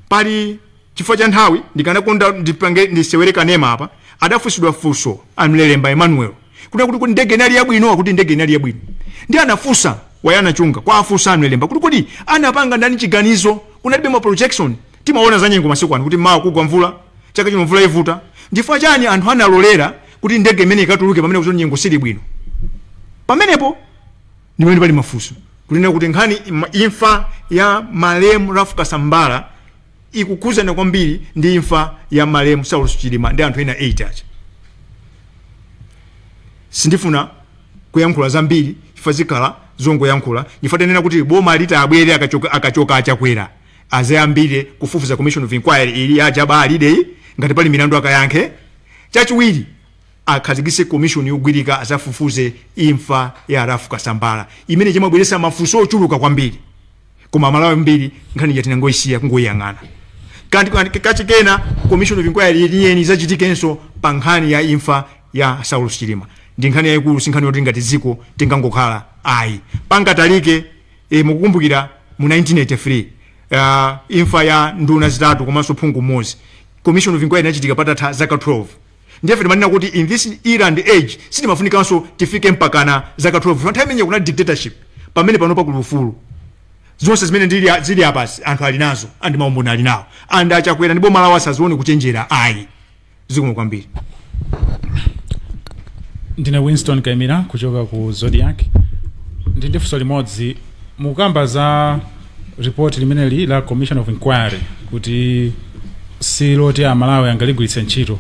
Pali chifukwa cha nthawi, ndikanakonda ndipange ndisewere kanema apa. Adafunsidwa funso amlelemba Emmanuel kuti ndege inali yabwino. Akuti ndege inali yabwino. Ndi anafunsa wayana chunga kwa afunsa amlelemba kuti kodi anapanga ndani chiganizo? Kunalibe ma projection? Timaona za nyengo masiku ano kuti mawa kugwa mvula, chaka chino mvula ivuta. Ndifukwa chani anthu analolera kuti ndege imene ikatuluke pamene kuti nyengo sili bwino? Pamenepo ndimene pali mafunso kunena kuti nkhani imfa ya malemu Ralph Kasambara ikukhuzana kwambiri ndi imfa ya malemu Saulos Chilima ndi anthu ena 8 aja. Sindifuna kuyankhula zambiri chifukwa zikhala zongoyankhula. Chifukwa tanena kuti boma litabwere, akachoka Achakwera, azayambire kufufuza commission of inquiry ili yajaba alideyi, ngati pali milandu akayankhe. Chachiwiri, akhazikitse commission yogwirika azafufuze imfa ya Ralph Kasambara, imene chimabweretsa mafunso ochuluka kwambiri, koma Amalawi mbiri nkhani yatinangoyisiya kungoyang'ana. Kanti kachikena commission of inquiry yeniyeni izachitikenso pa nkhani ya imfa ya Saulos Chilima. Ndi nkhani yayikulu, si nkhani yoti ngati dziko tingangokhala, ayi. Pangatalike, mukukumbukira mu 1983 Imfa ya nduna zitatu komanso phungu mmodzi, commission of inquiry inachitika patatha zaka 12. Ndiye timanena kuti in this era and age sitimafunikanso tifike mpakana zaka 12. Nthawi imeneyo kunali dictatorship, pamene pano pakuli ufulu. Zonse zimene ndili zili apasi anthu ali nazo and maumboni ali nawo, and achakwera ndi boma lawo asazione kuchenjera ayi. Zikomo kwambiri. Ndine Winston Kaimira kuchoka ku Zodiak. Ndi funso limodzi. Mukamba za report limeneli la commission of inquiry kuti siloti Amalawi angaligwiritse ntchito,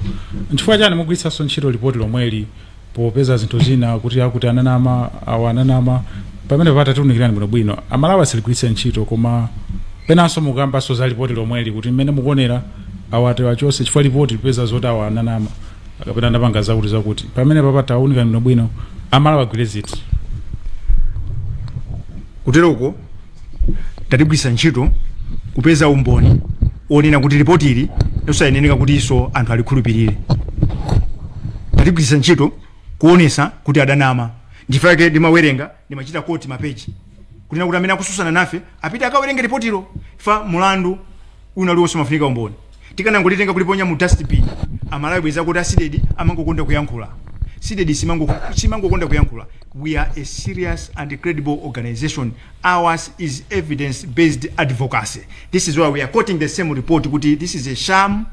nchifukwa chani mugwiritsanso ntchito ripoti lomweli popeza zinthu zina kuti akuti ananama, awa ananama? Pamene patatiunikirani bwinobwino, Amalawi asaligwiritse ntchito, koma penanso mukambanso za ripoti lomweli kuti mmene mukuonera awati achose chifukwa ripoti lipeza zoti awa ananama kapena anapanga zakuti zakuti. Pamene papa taunikani bwinobwino, Amalawi agwire ziti? Kuteroko tatigwiritsa ntchito kupeza umboni onena kuti ripoti ili losayeneneka kuti iso anthu alikhulupirire. Tatigwiritsa ntchito kuonesa kuti adanama. Ndifake ndimawerenga, ndimachita quote mapeji kunena kuti amene akususana nafe apite akawerenge ripotilo. Fa mulandu unaliwonse umafunika umboni. Tikanangolitenga kuliponya mu dustbin, Amalawi bweza kuti a CDEDI amangokonda kuyankhula. CDEDI simangokonda kuyankhula. We are a serious and credible organization. Ours is evidence based advocacy. This is why we are quoting the same report kuti this is a sham,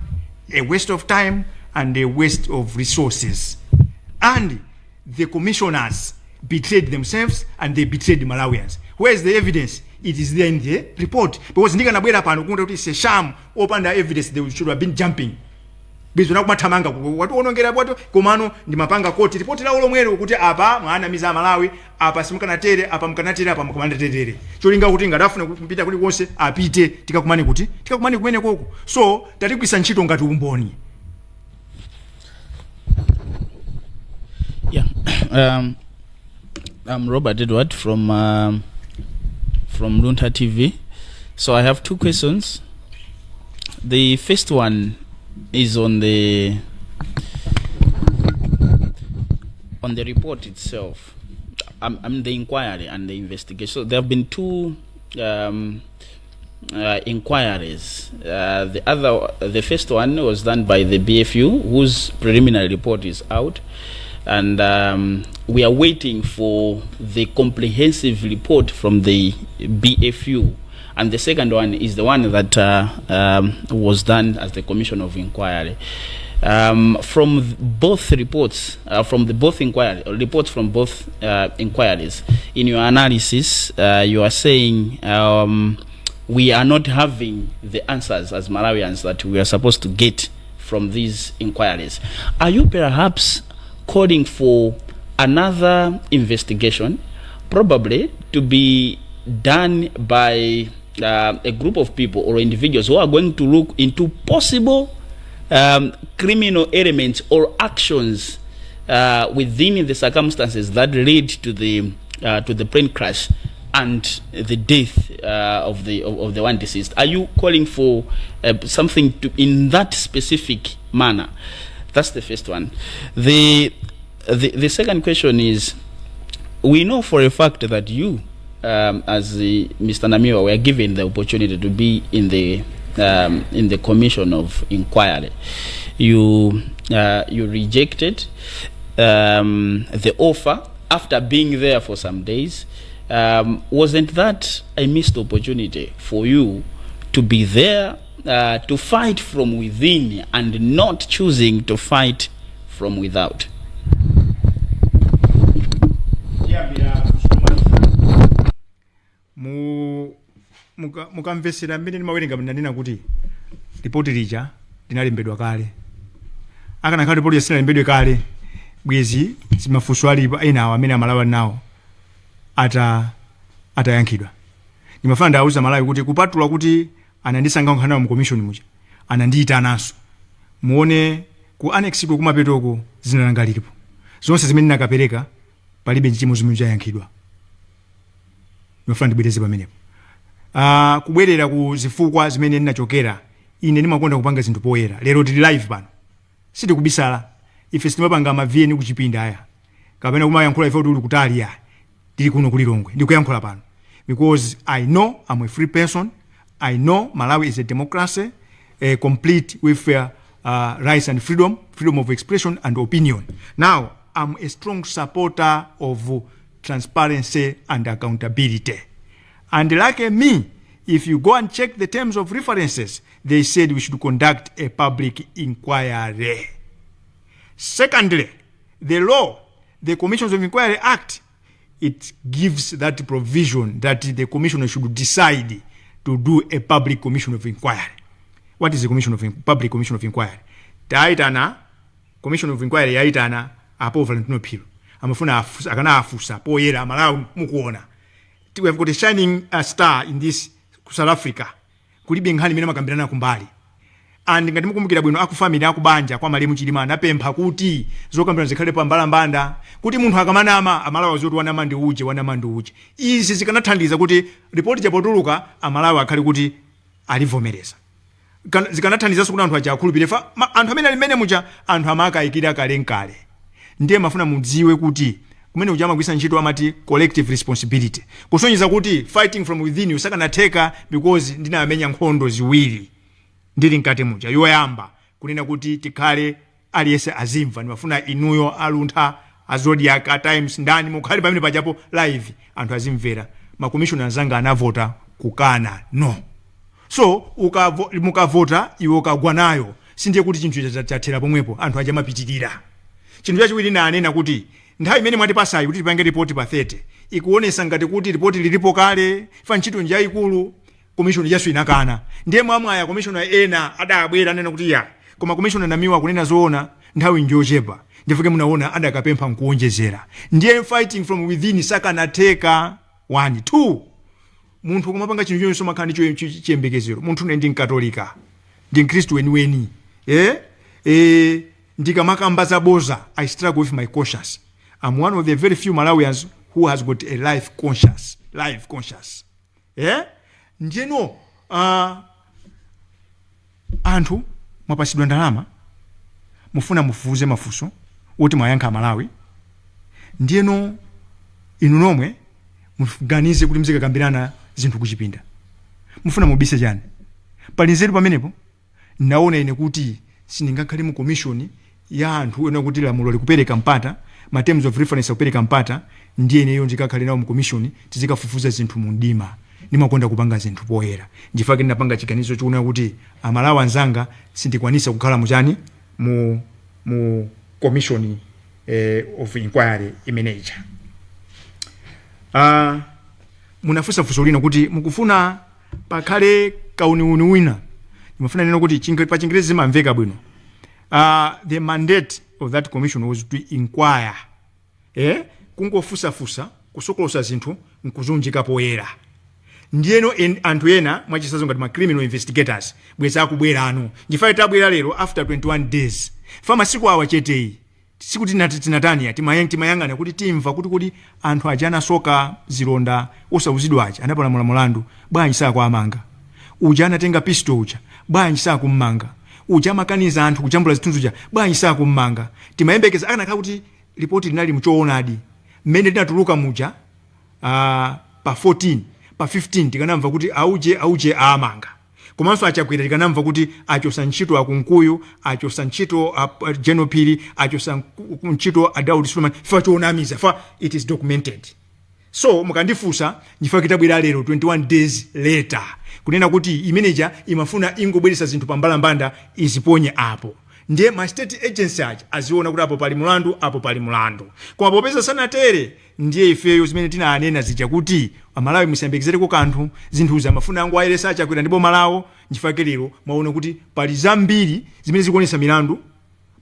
a waste of time and a waste of resources, and the commissioners betrayed themselves and they betrayed Malawians. Where is the evidence? It is there in the report, because ndikanabwera pano kunena kuti it's a sham opanda evidence, they should have been jumping bizo nakumathamanga watiwonongera watu. Komano ndimapanga quote ripoti lawo lomwelo kuti apa mwanamiza Amalawi, apa simukanatere, apa mukanatere, apa mukanatere, cholinga kuti ngadafuna kupita kulikonse apite, tikakumane kuti tikakumane kumene koko. So tatigwisa ntchito ngati umboni. Yeah, I'm Robert Edward from Luntha TV. So I have two questions. The first one is on the report itself. I'm the inquiry and the investigation. So there have been two inquiries. The first one was done by the BFU, whose preliminary report is out, and we are waiting for the comprehensive report from the BFU. And the second one is the one that was done as the Commission of Inquiry. From both reports, from the both inquiry reports from both inquiries, in your analysis, you are saying we are not having the answers as Malawians that we are supposed to get from these inquiries. Are you perhaps calling for another investigation, probably to be done by a group of people or individuals who are going to look into possible criminal elements or actions within the circumstances that lead to the plane crash and the death of the one deceased? Are you calling for something in that specific manner? That's the first one. The second question is, we know for a fact that you, as the Mr. Namiwa, were given the opportunity to be in the commission of inquiry. You rejected the offer after being there for some days. Wasn't that a missed opportunity for you to be there to fight from within and not choosing to fight from without? Tiyambira kusoma mu mukamvesera mmene ndimawerenga, ndanena kuti ripoti lija linalembedwa kale. Akanakhala ripoti lisinalembedwe kale, bwezi zimafunso alipo enawo amene Amalawi nawo atayankhidwa. Ndimafuna ndawuza Malawi kuti kupatula kuti anandisankha kukhala mu commission muja, anandiyitananso. Muone ku annex ko kumapetoko, zina langa lilipo. Zonse zimene ndinakapereka palibe chimodzi zimene chayankhidwa. Ndimafuna ndibwereze pamenepo. Kubwerera ku zifukwa zimene ndinachokera, ine ndimakonda kupanga zinthu poyera. Lero tili live pano, sitikubisala. Ife sitimapanga ma VN kuchipinda aya kapena kumayankhula ife kuti uli kutali ya. Tili kuno kulilongwe, ndikuyankhula pano because I know I'm a free person. I know Malawi is a democracy, complete with rights and freedom, freedom of expression and opinion. Now, I'm a strong supporter of transparency and accountability. And like me, if you go and check the terms of references, they said we should conduct a public inquiry. Secondly, the law, the Commissions of Inquiry Act, it gives that provision that the commissioner should decide to do a public commission of inquiry. What is the commission of public commission of inquiry? Taitana commission of inquiry, yaitana apo Valentino Phiri, amafuna akana afusa poyera. Malawi mukuona, we have got a shining star in this South Africa. Kulibe nkhani imene amakambirana kumbali. And ngati mukumbukira bwino, akufamily, akubanja kwa malemu Chilima anapempha kuti zokambirana zikhale pa mbalambanda, kuti munthu akamanama, Amalawi azoti wanama ndi uje, wanama ndi uje. Izi zikanathandiza kuti ripoti chapotuluka, Amalawi akhale kuti alivomereza. Zikanathandizanso kuti anthu aja akhulupirire fa anthu amene ali mmene muja, anthu amakayikira kale nkale. Ndiye mafuna mudziwe kuti kumene kuja amagwisa ntchito amati collective responsibility, kusonyeza kuti fighting from within you sakanatheka, because ndinamenya nkhondo ziwiri ndili mkati muja. Yoyamba kunena kuti tikhale aliyense azimva, ndimafuna inuyo aluntha, a Zodiak, a Times, ndani, mukhale pamene pajapo live, anthu azimvera. Makomishona anzanga anavota kukana, no. So mukavota, iwe ukagwa nayo, sindiye kuti chinthu chathera pomwepo, anthu aja amapitirira. Chinthu chachiwiri, nanena kuti nthawi imene mwatipasayi kuti tipange ripoti pa 30 ikuonesa ngati kuti ripoti lilipo kale, fa ntchito njayikulu. Commission yasu inakana. Ndiye mwamwaya commissioner ena adabwera, anena kuti ya, koma commissioner Namiwa kunena zoona, nthawi njochepa, ndifike munaona adakapempha nkuonjezera. Ndiye fighting from within sakanatheka. 1 2, munthu kumapanga chinthu chonse makhala ndi chiyembekezero. Munthu une ndi Mkatolika, ndi Mkhristu weniweni, eh? Ndikamakamba zaboza, I struggle with my conscience. I'm one of the very few Malawians who has got a life conscious, life conscious, eh? Ndiyeno anthu mwapasidwa ndalama, mufuna mufufuze mafunso woti mwayankha Malawi. Ndiyeno inu nomwe muganize kuti mzikakambirana zinthu kuchipinda, mufuna mubise chani? Pali nzeru pamenepo? Naona ine kuti sindingakhale mu commission ya anthu ena kuti lamulo likupereka mpata, ma terms of reference akupereka mpata, ndiye ineyo ndikakhale nawo mu commission tizikafufuza zinthu mu mdima. Ndimakonda kupanga zinthu poyera. Ndifake ndinapanga chiganizo chikuona kuti Amalawi anzanga, sindikwanisa kukhala muchani, mu commission of inquiry imeneja. Munafunsa funso lina kuti mukufuna pakhale kauniuni wina. Ndimafuna nena kuti pa Chingerezi zimamveka bwino. The mandate of that commission was to inquire, eh? Kungofusafusa, kusokolosa zinthu nkuzunjika poyera. Ndiyeno anthu ena, mwachisazo ngati ma criminal investigators, bweza akubwera ano. Ndifaye tabwera lero after 21 days, fa masiku awa cheteyi sikuti tinatani, timayang'ana kuti timva kuti anthu aja anasoka zilonda osauzidwa aja anapalamula mulandu, bwanji sakuamanga? Uja anatenga pistol uja, bwanji sakummanga? Uja amakaniza anthu kujambula zithunzi uja, bwanji sakummanga? Timayembekeza akanakhala kuti ripoti linali mchoonadi, mmene linatuluka muja pa 14, pa 15 tikanamva kuti auje auje aamanga. Komanso Achakwera, tikanamva kuti achosa ntchito Akunkuyu, achosa ntchito a General Phiri, achosa ntchito a Daud Suleiman, fa choonamiza, fa it is documented. So mukandifunsa, ndifake tabwera lero 21 days later, kunena kuti imeneja imafuna ingobweretsa zinthu pambalambanda, iziponye apo, ndiye ma state agency aja aziona kuti apo pali mulandu, apo pali mulandu. Koma popeza sanatere, ndiye ifeyo zimene tinanena zija kuti Amalawi musayembekezereko kanthu, zinthuzi amafuna ango ayeresa Achakwera ndi boma lawo. Ndifake lero mwaona kuti pali zambiri zimene zikuonesa milandu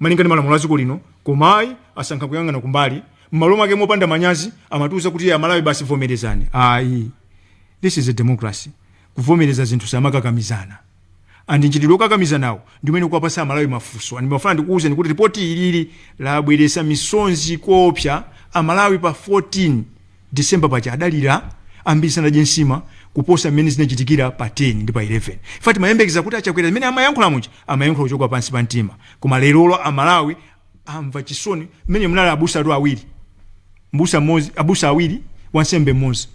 malinga ndi malamulo a dziko lino, komayi asankha kuyang'ana kumbali. M'malo mwake, mopanda manyazi, amatiuza kuti Amalawi basi vomerezani. Ayi, this is a democracy. Kuvomereza zinthu samakakamizana, and mchitidwe okakamizanawo ndi umene ukuwapasa Amalawi mafunso. And ndimafuna ndikuwuzeni kuti ripoti ilili labweresa misonzi koopsa. Amalawi pa 14 December paja adalira ambiri, sanadye nsima kuposa mmene zinachitikira pa 10 ndi pa 11. Fati mayembekeza kuti Achakwera zimene amayankhula muja amayankhula kuchoka pansi pa mtima, koma lerolo Amalawi amva chisoni. Mmene munali abusa atu awiri, mbusa mmodzi, abusa awiri, wansembe mmodzi.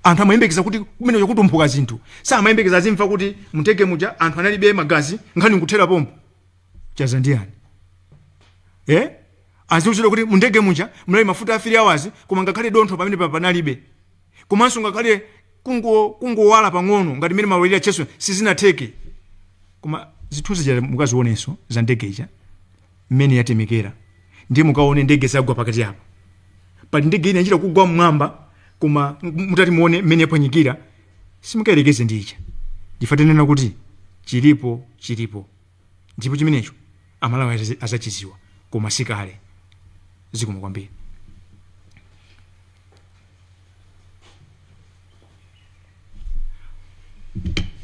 Anthu amayembekeza kuti kumene kutumphuka zinthu, samayembekeza azimva kuti mundege muja anthu analibe magazi, nkhani nkuthera pompo. Chaza ndiyani? Aziuzidwa kuti mundege muja munali mafuta a 3 hours, koma ngakhale dontho pamene panalibe, komanso ngakhale kungowala pang'ono ngati mmene mawalira cheso sizinatheke. Koma zithunzi zija mukazionenso za ndege ija mmene yatemekera, ndiye mukaone ndege zagwa pakati apa. Pali ndege ina inachita kugwa mmwamba, koma mutati muone mmene yaphwanyikira simukayerekeze ndi ija. Ndife tinena kuti chilipo chilipo, ndipo chimenecho Amalawi azachiziwa, koma sikale. Zikomo kwambiri.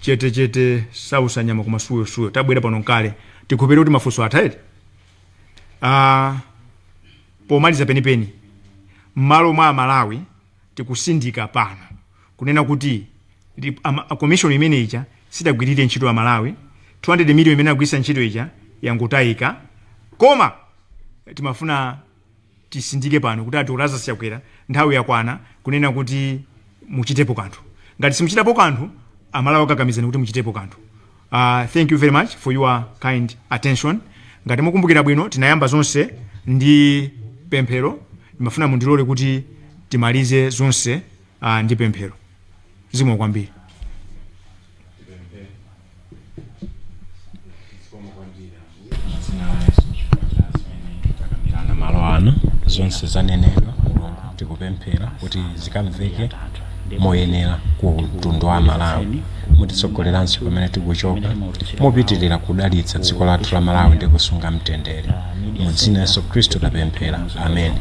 Chete chete sausa nyama koma suyo suyo. Tabwera pano nkale, tikhulupirire kuti mafunso atha eti. Pomaliza penipeni, m'malo mwa Amalawi tikusindika pano kunena kuti commission imene ija sidagwirire ntchito Amalawi. 200 million imene agwiritsa ntchito ija yangotayika. Koma timafuna tisindike pano kuti ati Lazarus Chakwera, nthawi yakwana kunena kuti muchitepo kanthu. Ngati simuchitapo kanthu, Amalawi akakamizani kuti muchitepo kanthu. Thank you very much for your kind attention. Ngati mukumbukira bwino, tinayamba zonse ndi pemphero. Ndimafuna mundilole kuti timalize zonse ndi pemphero. Zikomo kwambiri. Dzina la Yesu, chifukwa cha zimene takambirana malo ano, zonse zanenedwa, Mulungu, tikupemphera kuti zikamveke moyenera ku mtundu wa Malawi. Mutitsogoleranso pamene tikuchoka, mupitirira kudalitsa dziko lathu la Malawi ndi kusunga mtendere. Mu dzina la Yesu Khristu tapemphera, amen.